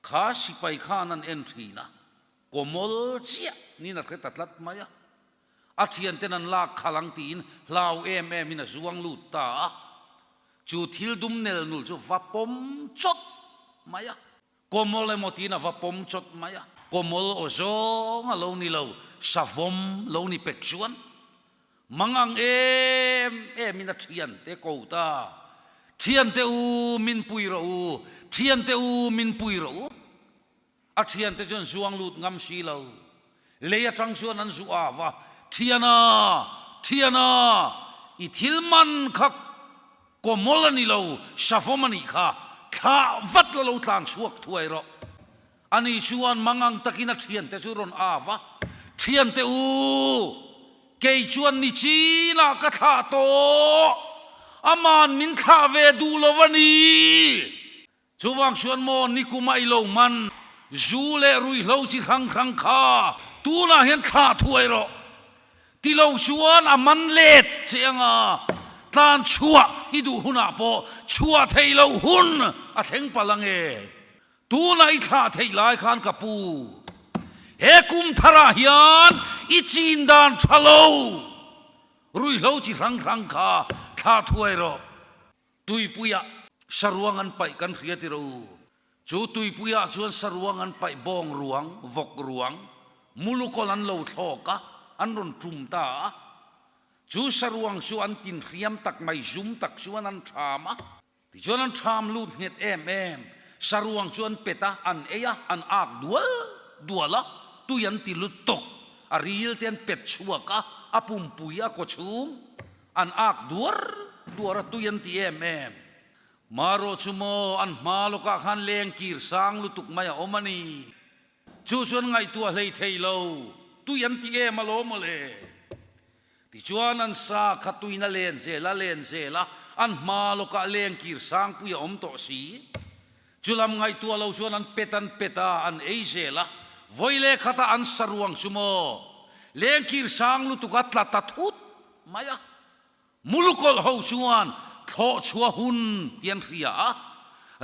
Speaker 1: Kha sipai khan an en thin a, kawmawl chiah niin a hre ta tlat mai a. A thianten an lak khalh ang tiin hlau em emin a zuang lut ta a. Chu thil dum nel nul chu va pawm chawt mai a. Kawmawl emaw tiin a va pawm chawt mai a. Kawmawl aw zawng a lo ni lo, savawm lo ni pek chuan mang ang em em in a thiante ko ta. Thiante u min pui rawh u, thiante u min pui rawh u. A thiante chuan zuang lut ngam si lo. Lei atang chuan an zu av a, Thiana! Thiana! I thil man kha kawmawl a ni lo, savawm a nih kha, thlah vat la lo tlan chhuak thuai rawh. Ani chuan mangang takin a thiante chu rawn av a, Thiante u, kei chuan ni chinah ka thlah tawh, aman min thlah ve duh lo a ni. Chuvang chuan maw nikuma i lo man zu leh ruihhlo chi hrang hrang kha tunah hian thlah thuai rawh. Ti lo chuan a man let che anga tlan chhuah i duh hunah pawh chhuah theih loh hun a thleng palh ange. Tunah i thlah theih lai khan ka pu, he kum tharah hian i chin dan tha lo ruihhlo chi hrang hrang kha thlah thuai rawh. Tuipuiah saruang an paih kan hria ti ro. Chu tuipuiah chuan saruang an paih bawng ruang, vawk ruang, mulukawl an lo thlawk a, an rawn tum ta a. Chu saruang chu an tin hriam tak mai, zum tak chuan an tham a. Tichuan an tham lut nghet em em. Saruang chu an pet a, an ei a, an ak dual dual a, tui an ti lut tawk. A ril te an pet chhuak a, a pumpui a kawchhung. An ak duar duar a tui an ti em em. Marawh chu maw an hma lawkah khan leng kir sang lutuk mai a awm a ni. Chu chuan ngaihtuah hlei thei lo, tui an ti em alawm mawle. Tichuan an sa kha tuin a len zel a len zel a, an hma lawkah leng kir sangpui a awm tawh si. Chu lam ngaihtuah lo chuan an pet an pet a, an ei zel a, vawi leh khatah an sa ruang chu maw lengkir sang lutuk a tla ta thut mai a. Mulukawlh ho chuan thlawh chhuah hun ti an hria a,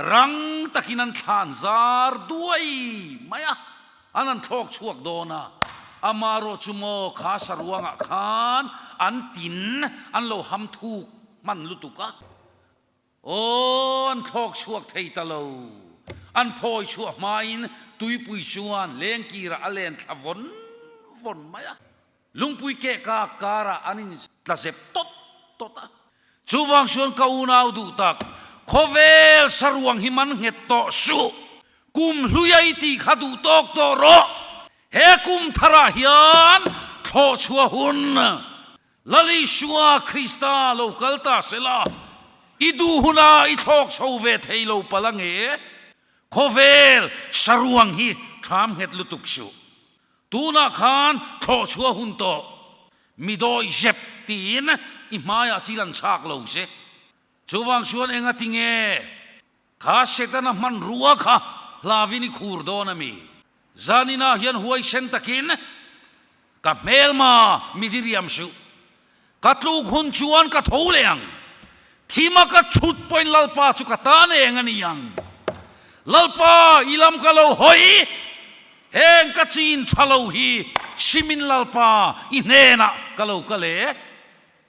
Speaker 1: rang takin an thlan zar duai mai a, an han thlawk chhuak dawn a. Amarawh chu maw kha sa ruangah khan an tin an lo ham thuk hman lutuk a. Aw, an thlawk chhuak thei ta lo. An phawi chhuah hmain tuipui chuan lengkirah a len thla vawn vawn mai a. Lungpui keh kak karah an in tla zep tawt tawt a. Chuvang chuan ka unau duh tak, khawvel saruang hi man nghet tawh suh. Kum hluia i tih kha duh tawk tawh rawh. He kum tharah hian thlawh chhuah hun Lal Isua Krista lo kal ta sela, i duh huna i thlawk chho ve thei lo palh ange? Khawvel saruang hi ṭham nghet lutuk suh. Tunah khan thlawh chhuah hun tawh, mi dawi zep tiin i hmaiah chil an chhak lo che. Chuvang chuan enga tinge kha Setana hmanrua kha hlavin i khur dawn ami? Zaninah hian huaisen takin ka hmelma mi diriam suh. Ka tluk hun chuan ka tho leh ang. Thima ka chhut pawhin Lalpa chu ka tan eng a ni ang. Lalpa, i lam ka lo hawi, heng ka chin tha lo hi simin Lalpa i hnenah ka lo kal e.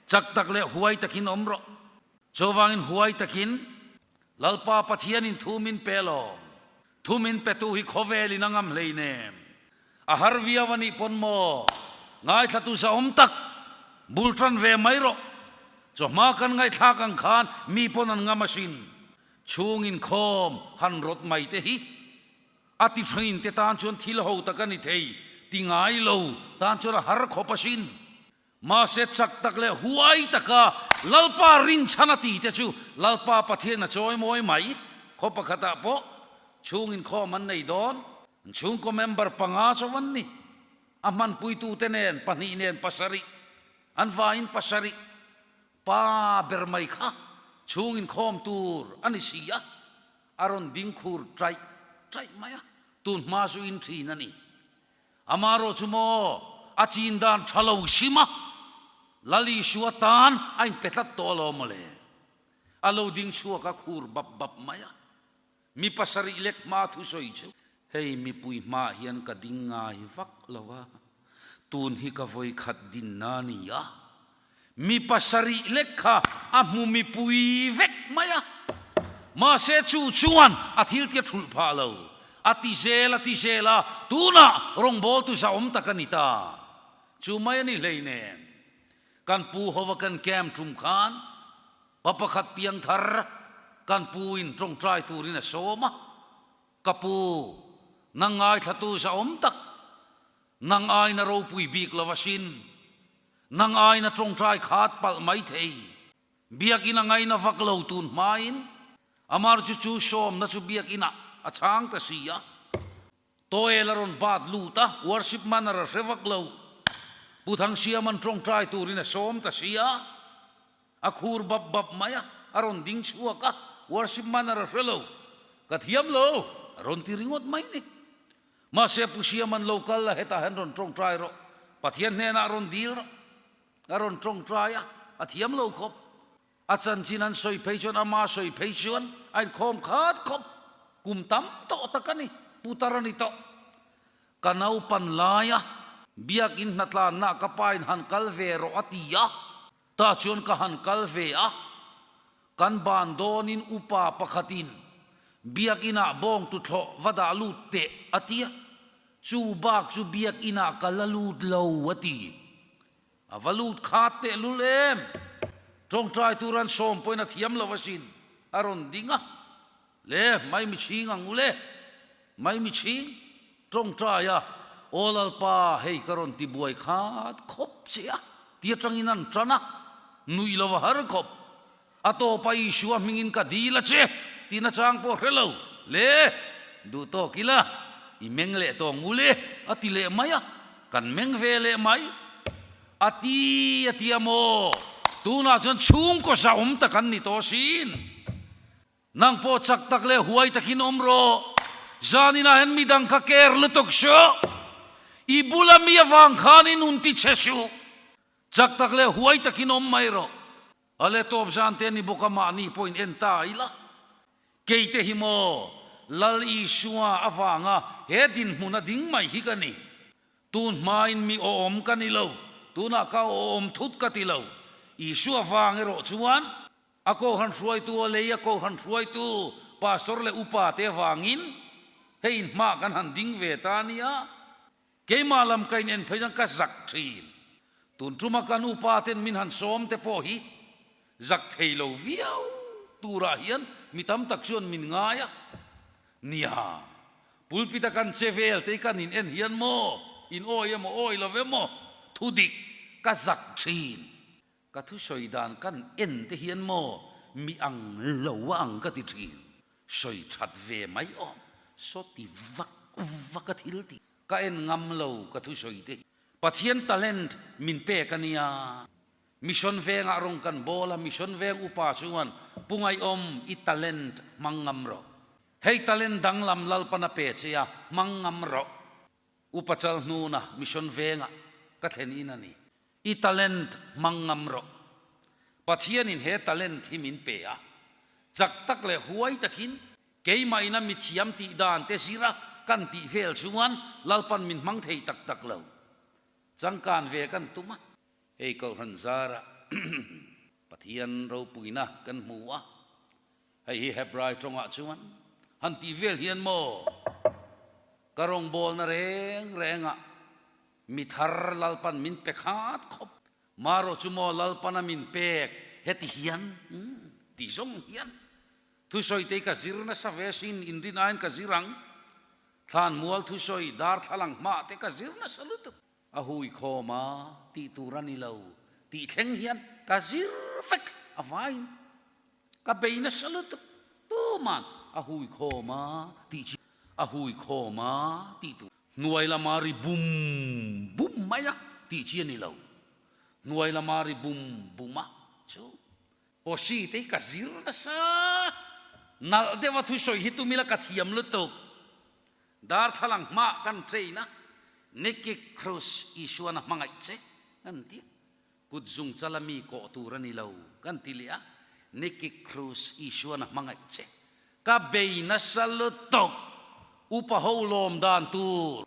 Speaker 1: Chak tak leh huai takin awm rawh. Chuvangin huai takin Lalpa Pathianin thu min pe lawm. Thu min petu hi khawvelin a ngam hleinem. A har viau a nih pawn maw? Ngaithlatu zahawm tak, bul tan ve mai rawh. Chawhma kan ngaihthlak ang khan mi pawn an ngam asin. Chhung inkhawm han rawt mai te hi a ti thin te tan chuan thil ho tak a ni thei. Ti ngai lo tan chuan a har khawp asin. Mahse chak tak leh huai taka Lalpa rinchhan a ti te chu Lalpa Pathian a chawi mawi mai. Khaw pakhatah pawh chhung inkhawm an nei dawn. An chhungkaw member panga chauh an ni. A hmanpuitute nen pahnih nen pasarih, an vaiin pasarih pa ber mai kha chhung inkhawm tur a ni si a, a rawn ding khur taih taih mai a, tun hma chu in thin a ni. Amaherawh chu maw a chin dan tha lo hrim a, Lal Isua tan a inpe tlat tawh alawm mawle. A lo ding chhuak a khur bap bap mai a, mi pasarih lek hma thusawi chu. Hei mipui hmaah hian ka ding ngai vak lo a, tun hi ka vawi khat dinna a ni a. Mi pasarih lek kha a hmu mipui vek mai a, mahse chu chuan a thil tia thulh phah lo. A ti zel a ti zel a, tunah rawngbawltu zahawm tak a ni ta. Chu mai a ni hleinem. Kan pu hova kan camp tum khan pa pakhat piang thar kan pu in tawngtai turin a sawm a, Ka pu, nang ngaithlatu zahawm tak, nang aina ropui bik lo asin, nang aina tawngtai khat palh mai thei, biakin a ngaina vak lo tun hmain, amar chu chu sawmna chu biakinah a chhang ta si a. Toel a rawn bat lut a, worship manner a hre vak lo. Pu Thangsiaman tawngtai turin a sawm ta si a, a khur bap bap mai a, a rawn ding chhuak a, worship manner a hre lo. Ka thiam lo, a rawn ti ringawt mai ni. Mahse Pu Siaman lo kal la hetah hian rawn tawngtai rawh, Pathian hnenah rawn dil rawh. A rawn tawngtai a, a thiam lo khawp. A chanchin an sawi phei chuan ama sawi phei chuan a inkhawm khat khawp, kum tam tawh tak a ni, putar a ni tawh. Ka naupan laia biakin hnatlanna ka pain han kal ve rawh a ti a, tah chuan ka han kal ve a, kan ban dawnin upa pakhatin biakinah bawng tuthlawh va dah lut teh a ti a, chu bak chu biakinah ka la lut lo a ti. A va lut khat tehlul em? Tawngtai tur an sawm pawhin a thiam lo asin. A rawn ding a, Le, mai mi chhing ang u le, mai mi chhing. Tawngtai a, Aw Lalpa, hei ka rawn ti buai khat khawp che a, ti atangin an tan a, nuih lo a har khawp. A tawpa Isua hmingin ka dil a che tih nachang pawh hre lo. Le, duh tawk ila, i meng leh tawh ang u le, a ti leh mai a, kan meng ve leh mai. A ti a ti a maw? Tunah chuan chhungkaw zahawm tak an ni tawh asin. Nang pawh chak tak leh huai takin awm rawh. Zaninah hian midang kha care lutuk suh. I bula mi avang khan i nun ti chhe suh. Chak tak leh huai takin awm mai rawh. A le tawp zan te ni bawk a mahni pawhin en ta ila. Keite hi maw Lal Isua avanga he dinhmun a ding mai hi ka ni. Tun hmain mi awm ka ni lo, tunah ka awm thut ka ti lo. Isua vang erawh chuan a kohhran hruaitu a lei a kohhran hruaitu pastor leh upa te avangin hei inhma kan han ding ve ta nia. Keimah lam ka in en phei chuan ka zak thin. Tun tuma kan upa ten min han sawm te pawh hi zak thei lo viau turah hian mi tam tak chuan min ngai a. Nia, pulpit a kan che vel te hi kan in en hian maw, in awi emaw awi lo emaw thu dik ka zak thin. Ka thusawi dan kan en te hian maw mi ang lo a ang ka ti thin. Sawi that ve mai awm, saw ti vak vak a thil tih ka en ngam lo ka thusawi te hi. Pathian talent min pek a nia. Mission vengah rawng kan bawl a, Mission veng upa chuan Pu Ngaihawm i talent hmang ngam rawh. Hei talent danglam Lalpan a pe che a, hmang ngam rawh. Upa Chalhnuna Mission vengah ka thlen in a ni. I talent hmang ngam rawh. Pathianin he talent hi min pe a, chak tak leh huai takin keimah ina mithiam tih dan te zira kan tih vel chuan Lalpan min hmang thei tak tak lo. Changkan ve kan tum a. Hei Kohhran zara Pathian ropuina kan hmu a, hei hi Hebrai tawngah chuan han tih vel hian maw ka rawngbawlna reng rengah Mi thar Lalpan min pe khat khawp. Marawh chu maw Lalpan a min pek heti hian ti zawng hian thusawi te hi ka zir nasa ve sin inrin aiin ka zir ang. Thlanmual thusawi darthlalang hmah te ka zir nasa lutuk. A hui khawm a, tih tur a ni lo tih thleng hian ka zir vek a vaiin ka bei nasa lutuk. Tuman a hui khawm a tih chi a hui khawm a tih tur hnuai lama ri bum bum mai a tih chi a ni lo. Hnuai lama ri bum bum a chu Awsi te hi ka zir nasa. Nalh deuh a thusawi hi tumila ka thiam lutuk. Darthlalang hmah kan train a, Nicky Cruz Isuan a hmangaih che kan ti a, kut zung chala mi kawh tur a ni lo kan ti leh a, Nicky Cruz Isuan a hmangaih che. Ka bei nasa lutuk. Upa ho lawm dan tur.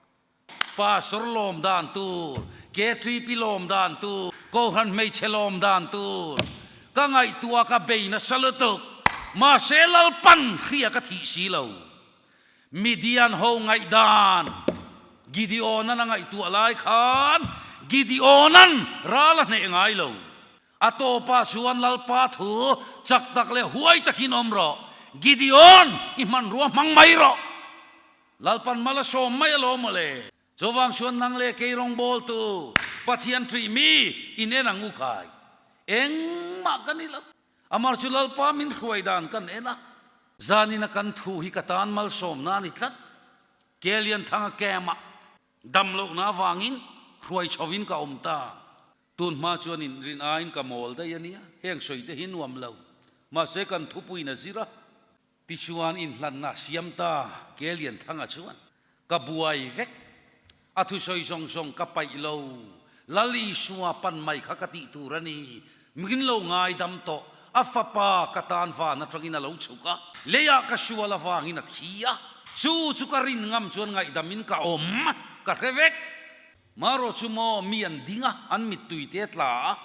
Speaker 1: Pastor lawm dan tur, KTP lawm dan tur, Kohhran hmeichhe lawm dan tur ka ngaihtuah ka bei nasa lutuk. Mahse Lalpan hria ka thih si lo. Midian ho ngaihdan Gideonan a ngaihtuah lai khan Gideonan ral a hneh ngai lo. A tawpah chuan Lalpa thu chak tak leh huai takin awm rawh. Gideon, i hmanrua hmang mai rawh. Lalpan mal a sawm mai alawm mawle. Chuvang chuan nang leh kei rawngbawltu Pathian ṭih mi in en ang u khai. Engmah ka ni lo. Amar chu Lalpa min hruai dan kan en a. Zanina kan thu hi ka tan malsawmna a ni tlat. Kelianthanga camp-ah dam lohna avangin hruai chhovin ka awm ta. Tun hma chuan in rin aiin ka mawl daih a nia. Heng sawi te hi nuam lo. Mahse kan thupuiin a zir a. Tichuan inhlanna a siam ta, Kelianthanga chuan, Ka buai vek, a thusawi zawng zawng ka paih lo, Lal Isua pan mai kha ka tih tur a ni, min lo ngaidam tawh, a fapa ka tan van atangin a lo chhuk a, leiah ka sual avangin a thi a, chu chu ka rin ngam chuan ngaihdamin ka awm, ka hre vek. Marawh chu maw mi an ding a, an mittui te a tla a,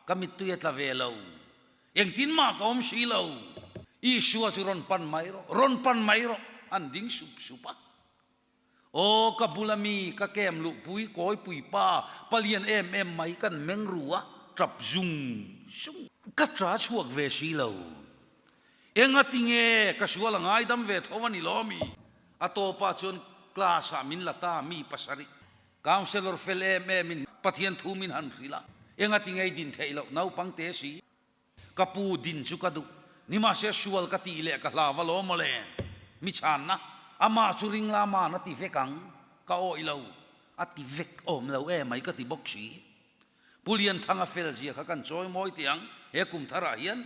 Speaker 1: ka mittui a tla ve lo. Engtin mah ka awm si lo. Isua chu rawn pan mai rawh, rawn pan mai rawh, an ding sup sup a. Aw, ka bula mi, ka kem luhpui, kawipui pa, palian em em mai kan meng ru a, tap zung zung. Ka ta chhuak ve si lo. Engati nge ka sual a ngaidam ve tho a ni lo mi? A tawpah chuan class ah min la ta mi pasarih. Councellor fel em em in Pathian thu min han hrilh a, engati ngei din theih loh naupang te si. Ka pu din chu ka duh, nimahse sual ka tih leh ka hlau alawm mawle. Mi chhanna, amah chu ring la man a ti vek ang, ka awih lo, a ti vek awm lo emai ka ti bawk si. Pu Lianthanga fel zia kha kan chawi mawi teh ang, he kum tharah hian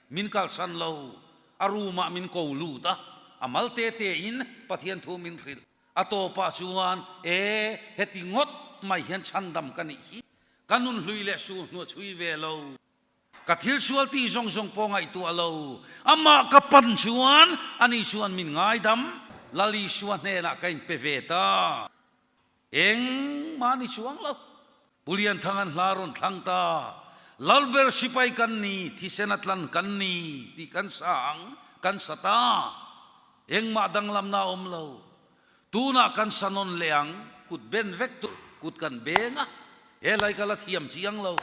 Speaker 1: min kalsan lo, a room ah min ko lut a, a mal te te in Pathian thu min hrilh. A tawpah chuan, E, heti ngawt mai hian chhandam ka nih hi. Ka nun hlui leh sur hnuah chhui ve lo. Ka thil sual tih zawng zawng pawh ngaihtuah lo. Amah ka pan chuan ani chuan min ngaidam. Lal Isua hnenah ka inpe ve ta. Engmah ni chuang lo. Pu Lianthang an hla rawn thlang ta. Lalber sipai kan ni, thisen a tlan kan ni tih kan sa ang, kan sa ta. Engmah danglamna a awm lo. Tunah kan sa nawn leh ang, kut ben vek tur kut kan beng a, helai ka la thiam chiang lo.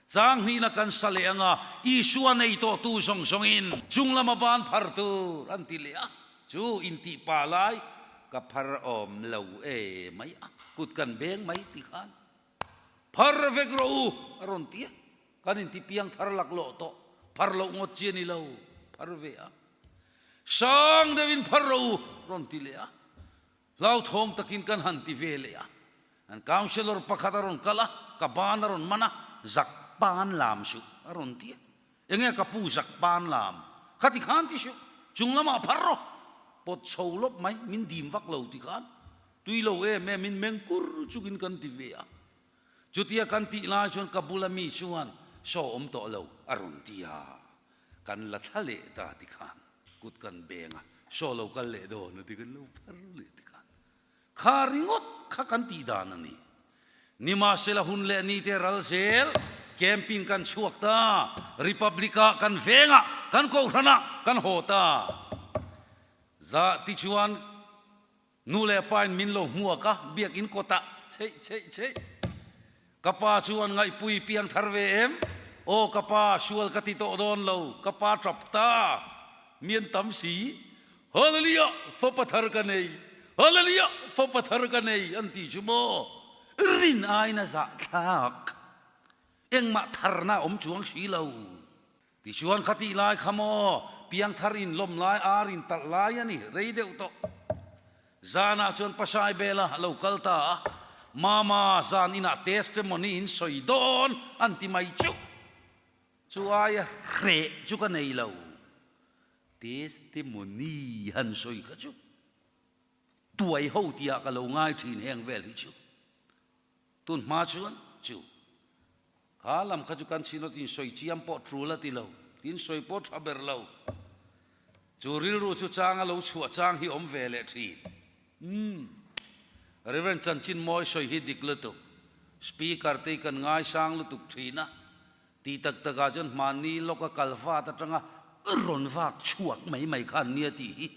Speaker 1: Chang hnihna kan sa leh ang a, Isua nei tawhtu zawng zawngin chung lama ban phar tur an ti leh a, chu intih pa lai ka phar awm lo e mai a, kut kan beng mai ti khan phar vek rawh u a rawn ti a, kan inti piang thar laklawh tawh, phar loh ngawt chi a ni lo, phar ve a. Sang deuhin phar rawh u rawn ti leh a, hlauthawng takin kan han ti ve leh a. An councillor pakhat a rawn kal a, ka ban a rawn man a, zak pan lam suh a rawn ti a. Enge ka pu zak pan lam? Khati khan ti suh, chung lamah phar rawh, pawt chho lawp mai, min dim vak lo ti khan tui lo em em in meng kur chungin kan ti ve a. Chutia kan tih lai chuan ka bula mi chuan saw awm tawh lo a rawn ti a. Kan la thla leh ta ti khan kut kan beng a, saw lo kal leh dawn a ti kan lo phar leh ti khan kha ringawt kha kan tih dan a ni. Nimahsela hun leh ni te ral zel camping kan chhuak ta, Republic ah kan veng ah kan kohhran ah kan haw ta. Zah tichuan Nu leh pa in min lo hmuak a, biakinn kawtah cheih cheih cheih. Ka pa chuan ngaihpui piang thar ve em? Aw ka pa, sual ka ti tawh dawn lo, ka pa tap ta. Mi an tam si. Hallelujah! Fapa thar ka nei. Hallelujah! Fapa thar ka nei an tih chu maw? Rin aiin a zahthlak. Engmah tharna a awm chuang si lo. Tichuan khatih lai kha maw piangthar in lawm lai ar in talh lai a ni rei deuh tawh. Zanah chuan Pasai Bela a lo kal ta a, Mama zan inah testimony in sawi dawn an ti mai chu. Chu aia hreh chu ka nei lo. Testimony han sawi kha chu tuai ho tihah ka lo ngai thin heng vel hi chu. Tun hma chuan chu kha lam kha chu kan chhinawt in sawi chiam pawh tul a ti lo, tin sawi pawh tha ber lo. Chu rilru chu chang a lo chhuah chang hi awm ve leh thin. Umm. Reverend Chanchin Mawi sawi hi dik lutuk. Speaker te hi kan ngaisang lutuk thin a. Tih tak takah chuan hmanni lawka kal vat atanga rawn vak chhuak mai mai kha an nia tih hi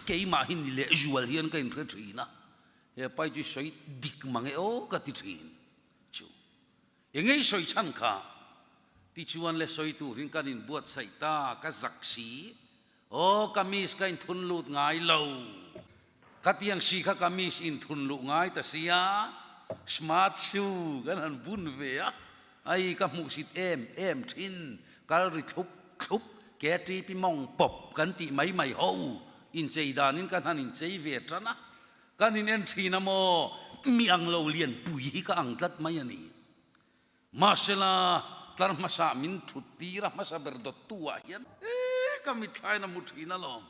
Speaker 1: keimah hi ni leh zual hian ka inhre thin a. He pai chu sawi dik mang e aw ka ti thin chu. Engei sawi chhan kha tichuan le sawi turin kan inbuatsaih ta ka zak si. Aw kamis ka inthun lut ngai lo. Khatiang si kha kamis inthun luh ngai ta sia smart shoe kan han bun ve a, ai ka hmuhsit em em thin kal ri thlup thlup KTP mawng pawp kan tih mai mai ho inchei danin kan han inchei ve tan a. Kan in en thin a maw? Mi ang lo lian pui hi ka ang tlat mai a ni. Mahsela, tlar hmasa min thut tir a hmasa ber dawttu ah hian e ka mitthlain a hmu thin alawm.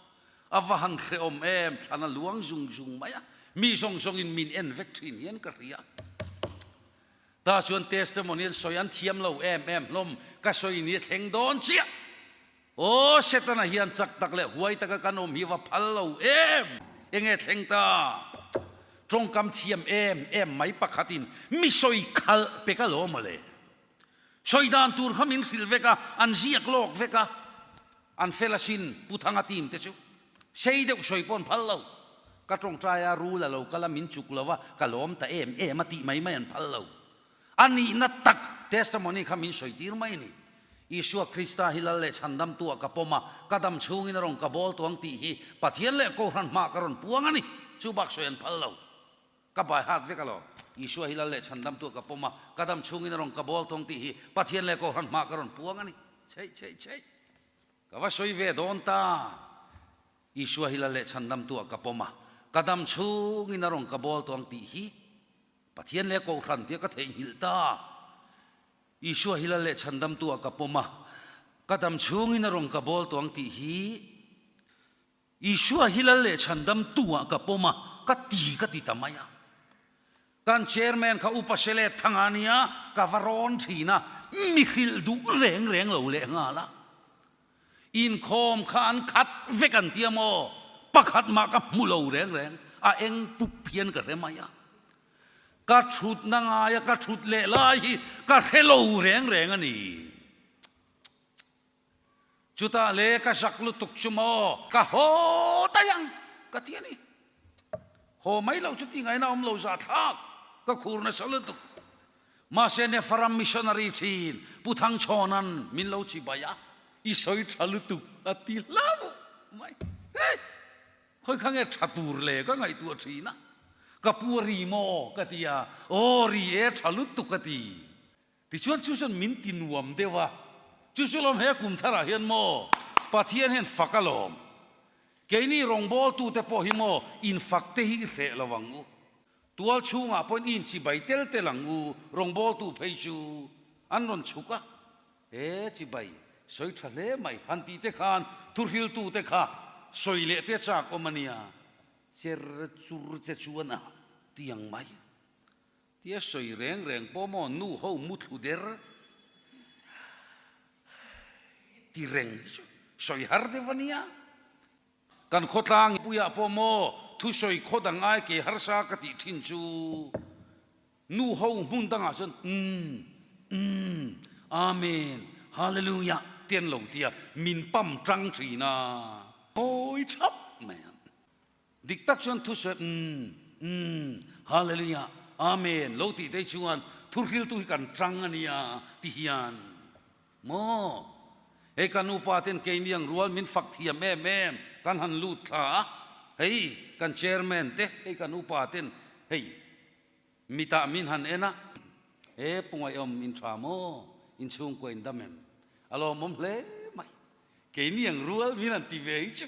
Speaker 1: A va han hrehawm em, thlan a luang zung zung mai a, mi zawng zawngin min en vek thin hian ka hria. Tah chuan testimony an sawi an thiam lo em em hlawm, ka sawi ni a thleng dawn chiah. Aw, Setana hian chak tak leh huai taka kan awm hi va phal lo em! Enge thleng ta? Tawngkam thiam em em mai pakhatin mi sawi khalh pe ka lo mawle. Sawi dan tur kha min hrilh vek a, an ziak lawk vek a, an fel asin Pu Thanga team te chu. Sei deuh sawi pawh an phal lo. Ka tawngtai a, rul a lo kal a, min chuk lo a, ka lawm ta em em a tih mai mai an phal lo. A nihna tak testimony kha min sawi tir mai a ni. Isua Krista hi Lal leh Chhandamtu ah ka pawm a, ka dam chhungin a rawn ka bawl tuang tih hi Pathian leh Kohhran hmaah ka rawn puang a ni. Chu bak sawi an phal lo. Ka bai hat vek alawm. Isua hi Lal leh Chhandamtu ah ka pawm a, ka dam chhungin a rawn ka bawl tuang tih hi Pathian leh Kohhran hmaah ka rawn puang a ni. Chheih chheih chheih. Ka va sawi ve dawn ta. Isua hi Lal leh Chhandamtu ah ka pawm a, ka dam chhungin a rawn ka bawl tuang tih hi Pathian leh Kohhran tia ka theihnghilh ta. Isua hi Lal leh Chhandamtu ah ka pawm a, ka dam chhungin a rawn ka bawl tawh ang tih hi Isua hi Lal leh Chhandamtu ah ka pawm a, ka ti ka ti ta mai a. Kan Chairman kha Upa Selet Thanga nia ka va rawn thin a, mi hrilh duh reng reng lo leh nghal a. Inkhawm kha an khat vek an tia maw? Pakhat mah ka hmu lo reng reng, a eng pup hian ka hre mai a. Ka thutna ngaia ka thut leh lai hi ka hre lo reng reng a ni. Chutah le ka zak lutuk chu maw? Ka haw daih ang ka ti a ni. Haw mai lo chu ti ngaina awm lo zahthlak ka khur nasa lutuk. Mahse Nepharam missionary thin Pu Thangchhawnan min lo chibai a, i sawi tha lutuk a ti hlauh mai. Hei! Khawi kha nge tha tur le ka ngaihtuah thin a, ka pu a ri maw ka ti a, aw ri e tha lutuk a ti. Tichuan chu chuan min ti nuam deuh a, chu chu lawm he kum tharah hian maw Pathian hian fak alawm. Keini rawngbawltute pawh hi maw infak te hi i hreh lo ang u. Tual chhungah pawhin i inchibai tel tel ang u, rawngbawltu phei chu an rawn chhuk a, He chibai sawi tha hle mai han tih te khan thuhriltu te kha sawi leh te chak awm a nia, cher chur che chuan a ti ang mai. Tia sawi reng reng pawh maw nu ho muthlu der ti reng hi chu sawi har deuh a nia. Kan khawtlang puiah pawh maw thusawi khaw dang ai ke harsa ka tih thin chu nu ho hmun dangah chuan umm umm Amen Hallelujah te an lo ti a, min pam tang thin a, ngawi thap mai a. Dik tak chuan thusawi umm umm Hallelujah Amen lo tih te chuan thuhriltu hi kan tang a nia ti hian Maw? Hei ka nupa ten keini ang rual min fak thiam em em, kan han lut thla a, hei. kan chairman te, hei kan upa ten hei mitah min han en a, he Pu Ngaihawm in tha maw, in chhungkua in dam em? A lawmawm hle mai. Keini ang rual min han ti ve hi chu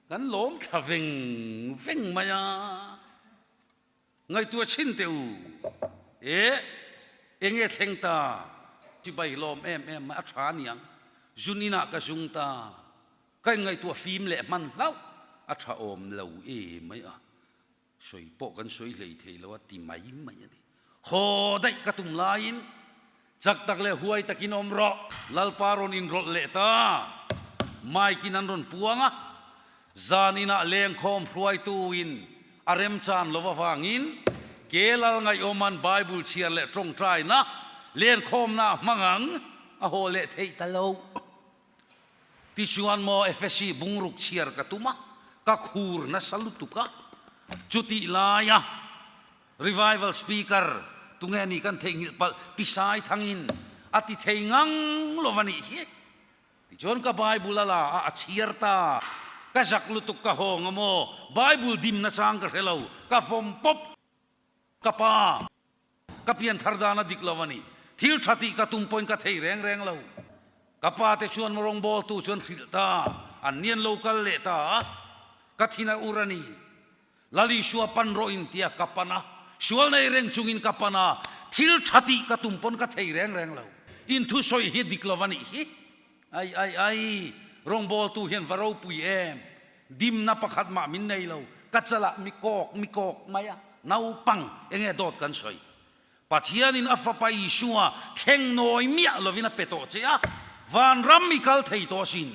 Speaker 1: kan lawm thla veng veng mai a. Ngaihtuah chhin teh u. E, enge thleng ta? Chibai lawm em em mai, a tha aniang. Zun inah ka zung ta. Ka inngaihtuah fim leh hman hlauh a tha awm lo e mai a. Sawi pawh kan sawi hlei thei lo a ti mai mai a ni. Haw daih ka tum laiin chak tak leh huai takin awm rawh. Lalpa rawn inrawlh leh ta. Mike in an rawn puang a, zan inah lengkhawm hruaituin a remchan lo avangin ke lal ngaihawman Bible chhiar leh tawngtaina lenkhawmna a hmang ang a haw leh theih ta lo. Tichuan maw Efesi bungruk chhiar ka tum a, ka khur nasa lutuk a, chutih laia Revival Speaker tunge ni kan theihnghilh palh Pisai thangin a ti thei ngang lo va nih hi. Tichuan ka Bible a la a, a chhiar ta. Ka zak lutuk ka hawng a maw, Bible dimna chang ka hre lo, ka vawm pawp. Ka pa, ka pianthar dan a dik lo a ni. Thil tha tih ka tum pawhin ka thei reng reng lo. Ka pa te chuan rawngbawltu chuan hrilh ta, an ni an lo kal leh ta a, ka thin a ur a ni. Lal Isua pan rawh in tia ka pan a, sual nei reng chungin ka pan a, thil tha tih ka tum pawn ka thei reng reng lo. In thusawi hi dik lo a nih hi. Ai ai ai, rawngbawltu hian va ropui em? Dimna pakhat mah min nei lo, ka chalah mi kawk mi kawk mai a, naupang enge dawt kan sawi. Pathianin a Fapa Isua thleng nawi miah lovin a pe tawh che a, vanram i kal thei tawh asin.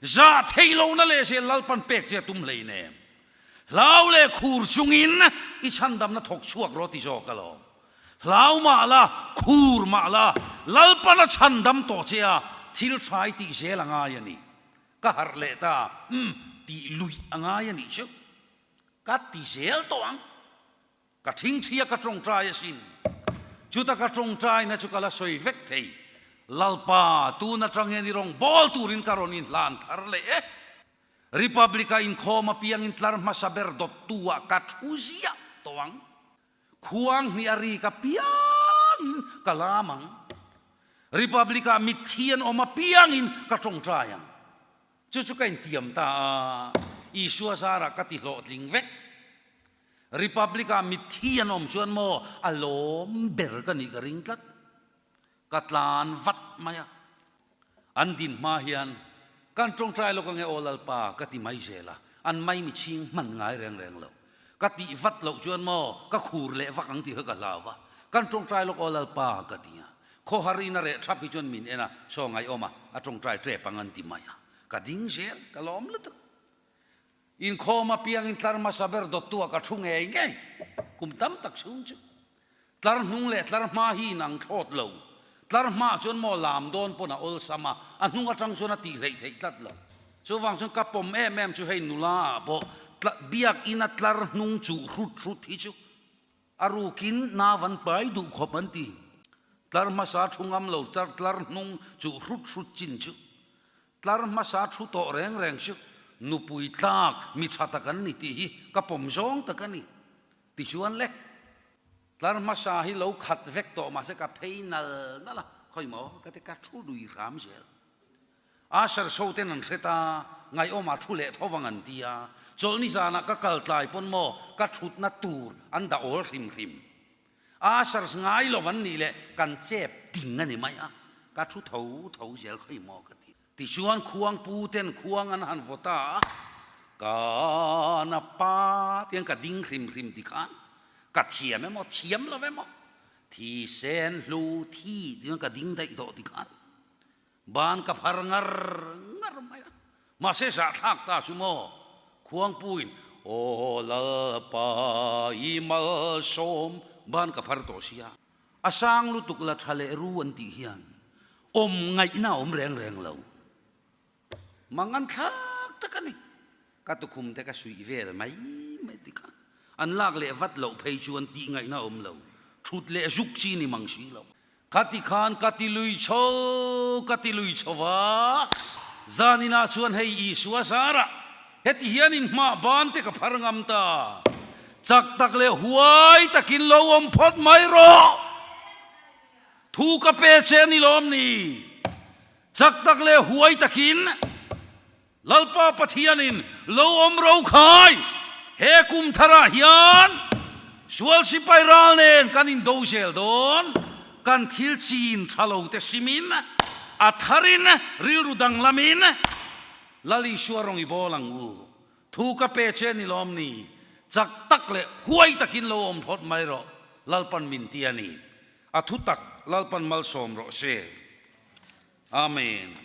Speaker 1: Zah theih lohna leh zel Lalpan pek che a tum hleinem. Hlau leh khur chungin i chhandamna thawk chhuak rawh ti zawk alawm. Hlau mah la, khur mah la, Lalpan a chhandam tawh che a, thil tha i tih zel a ngai a ni. Ka harh leh ta, umm, tih luih a ngai a nih chu. Ka ti zel tawh ang. Ka thingthi a ka tawngtai asin. Chuta ka tawngtaina chu ka la sawi vek thei. Lalpa, tun atang hian i rawn bawl turin ka rawn inhlan thar leh e. Republic-a inkhawm apiangin tlar hmasa ber dawttu ah ka thu ziah tawh ang. Khuang hnih a rik apiangin ka lam ang. Republic-ah mitthi an awm apiangin ka tawngtai ang. Chu chu ka intiam ta a, Isua zarah ka ti hlawhtling vek. Republic-ah mitthi an awm chuan maw a lawm ber ka nih ka ring tlat. Ka tlan vat mai a. An din hma hian kan tawngtai lawk ange aw Lalpa ka ti mai zel a, an maimi chhing hman ngai reng reng lo. Ka tih vat loh chuan maw ka khur leh vak ang tih kha ka hlau a, kan tawngtai lawk aw Lalpa ka ti a. Khawhar in a reh thap hi chuan min en a, saw ngaihawm a, a tawngtai tep ang an ti mai a. Ka ding zel, ka lawm lutuk. Inkhawm apiangin tlar hmasa ber dawttu ah ka thu ngei ngei, kum tam tak chhung chu. Tlar hnung leh tlar hma hi inang thlawt lo. Tlar hmaah chuan maw lam dawn pawn a awlsam a, a hnung atang chuan a tih hleih theih tlat lo. Chuvang chuan ka pawm em em chu hei nula ah pawh biakina tlar hnung chuh hrut hrut hi chu a rukin nau an pai duh khawp an ti. Tlar hmasa thu ngam lo tlar hnung chuh hrut hrut chin chu tlar hmasa thu tawh reng reng chu nupui tlak mi tha tak an ni tih hi ka pawm zawng tak a ni. Tichuan le, tlar hmasa hi lo khat vek tawh mahse ka phei nal nal a, khawi maw ka ti ka thu lui hram zel. Asher show ten an hre ta, ngaihawmah thu leh tho vang an ti a, chawlhni zanah ka kal tlai pawn maw ka thutna tur an dah awl hrim hrim. Ushers ngai lo an nih leh kan chep ting a ni mai a, ka thu tho tho zel khawi maw ka ti. Tichuan khuang pu ten khuang an han vaw ta a, Ka na pa tiang ka ding hrim hrim ti khan ka thiam emaw thiam lo emaw thisen hlu thi tiang ka ding daih tawh ti khan ban ka phar ngar ngar mai a. Mahse zahthlak ta chu maw khuang pu in Aw Lalpa i malsawm ban ka phar tawh sia. A sang lutuk la tha leh ru an tih hian awm ngaihna a awm reng reng lo. Mangan thlak tak a ni. Ka tukhum te ka suih vel mai mai ti kha. An lak leh vat loh phei chuan tih ngaihna a awm lo. Thut leh zuk chi ni mang si lo. Ka ti khan ka ti lui chho, ka ti lui chho va. Zaninah chuan hei Isua zarah. Heti hian inhmah ban te ka phar ngam ta. Chak tak leh huai takin lo awm phawt mai rawh. Thu ka pe che a ni lawm ni? Chak tak leh huai takin Lalpa Pathianin lo awm ro khai. He kum tharah hian sual sipai ral nen kan indo zel dawn. Kan thil chin tha lo te hrimin a tharin rilru danglamin Lal Isua rawng i bawl ang u. Thu ka pe che ni lawm ni? Chak tak leh huai takin lo awm phawt mai rawh, Lalpan min ti a ni. A thu tak Lalpan malsawm rawh se. Amen.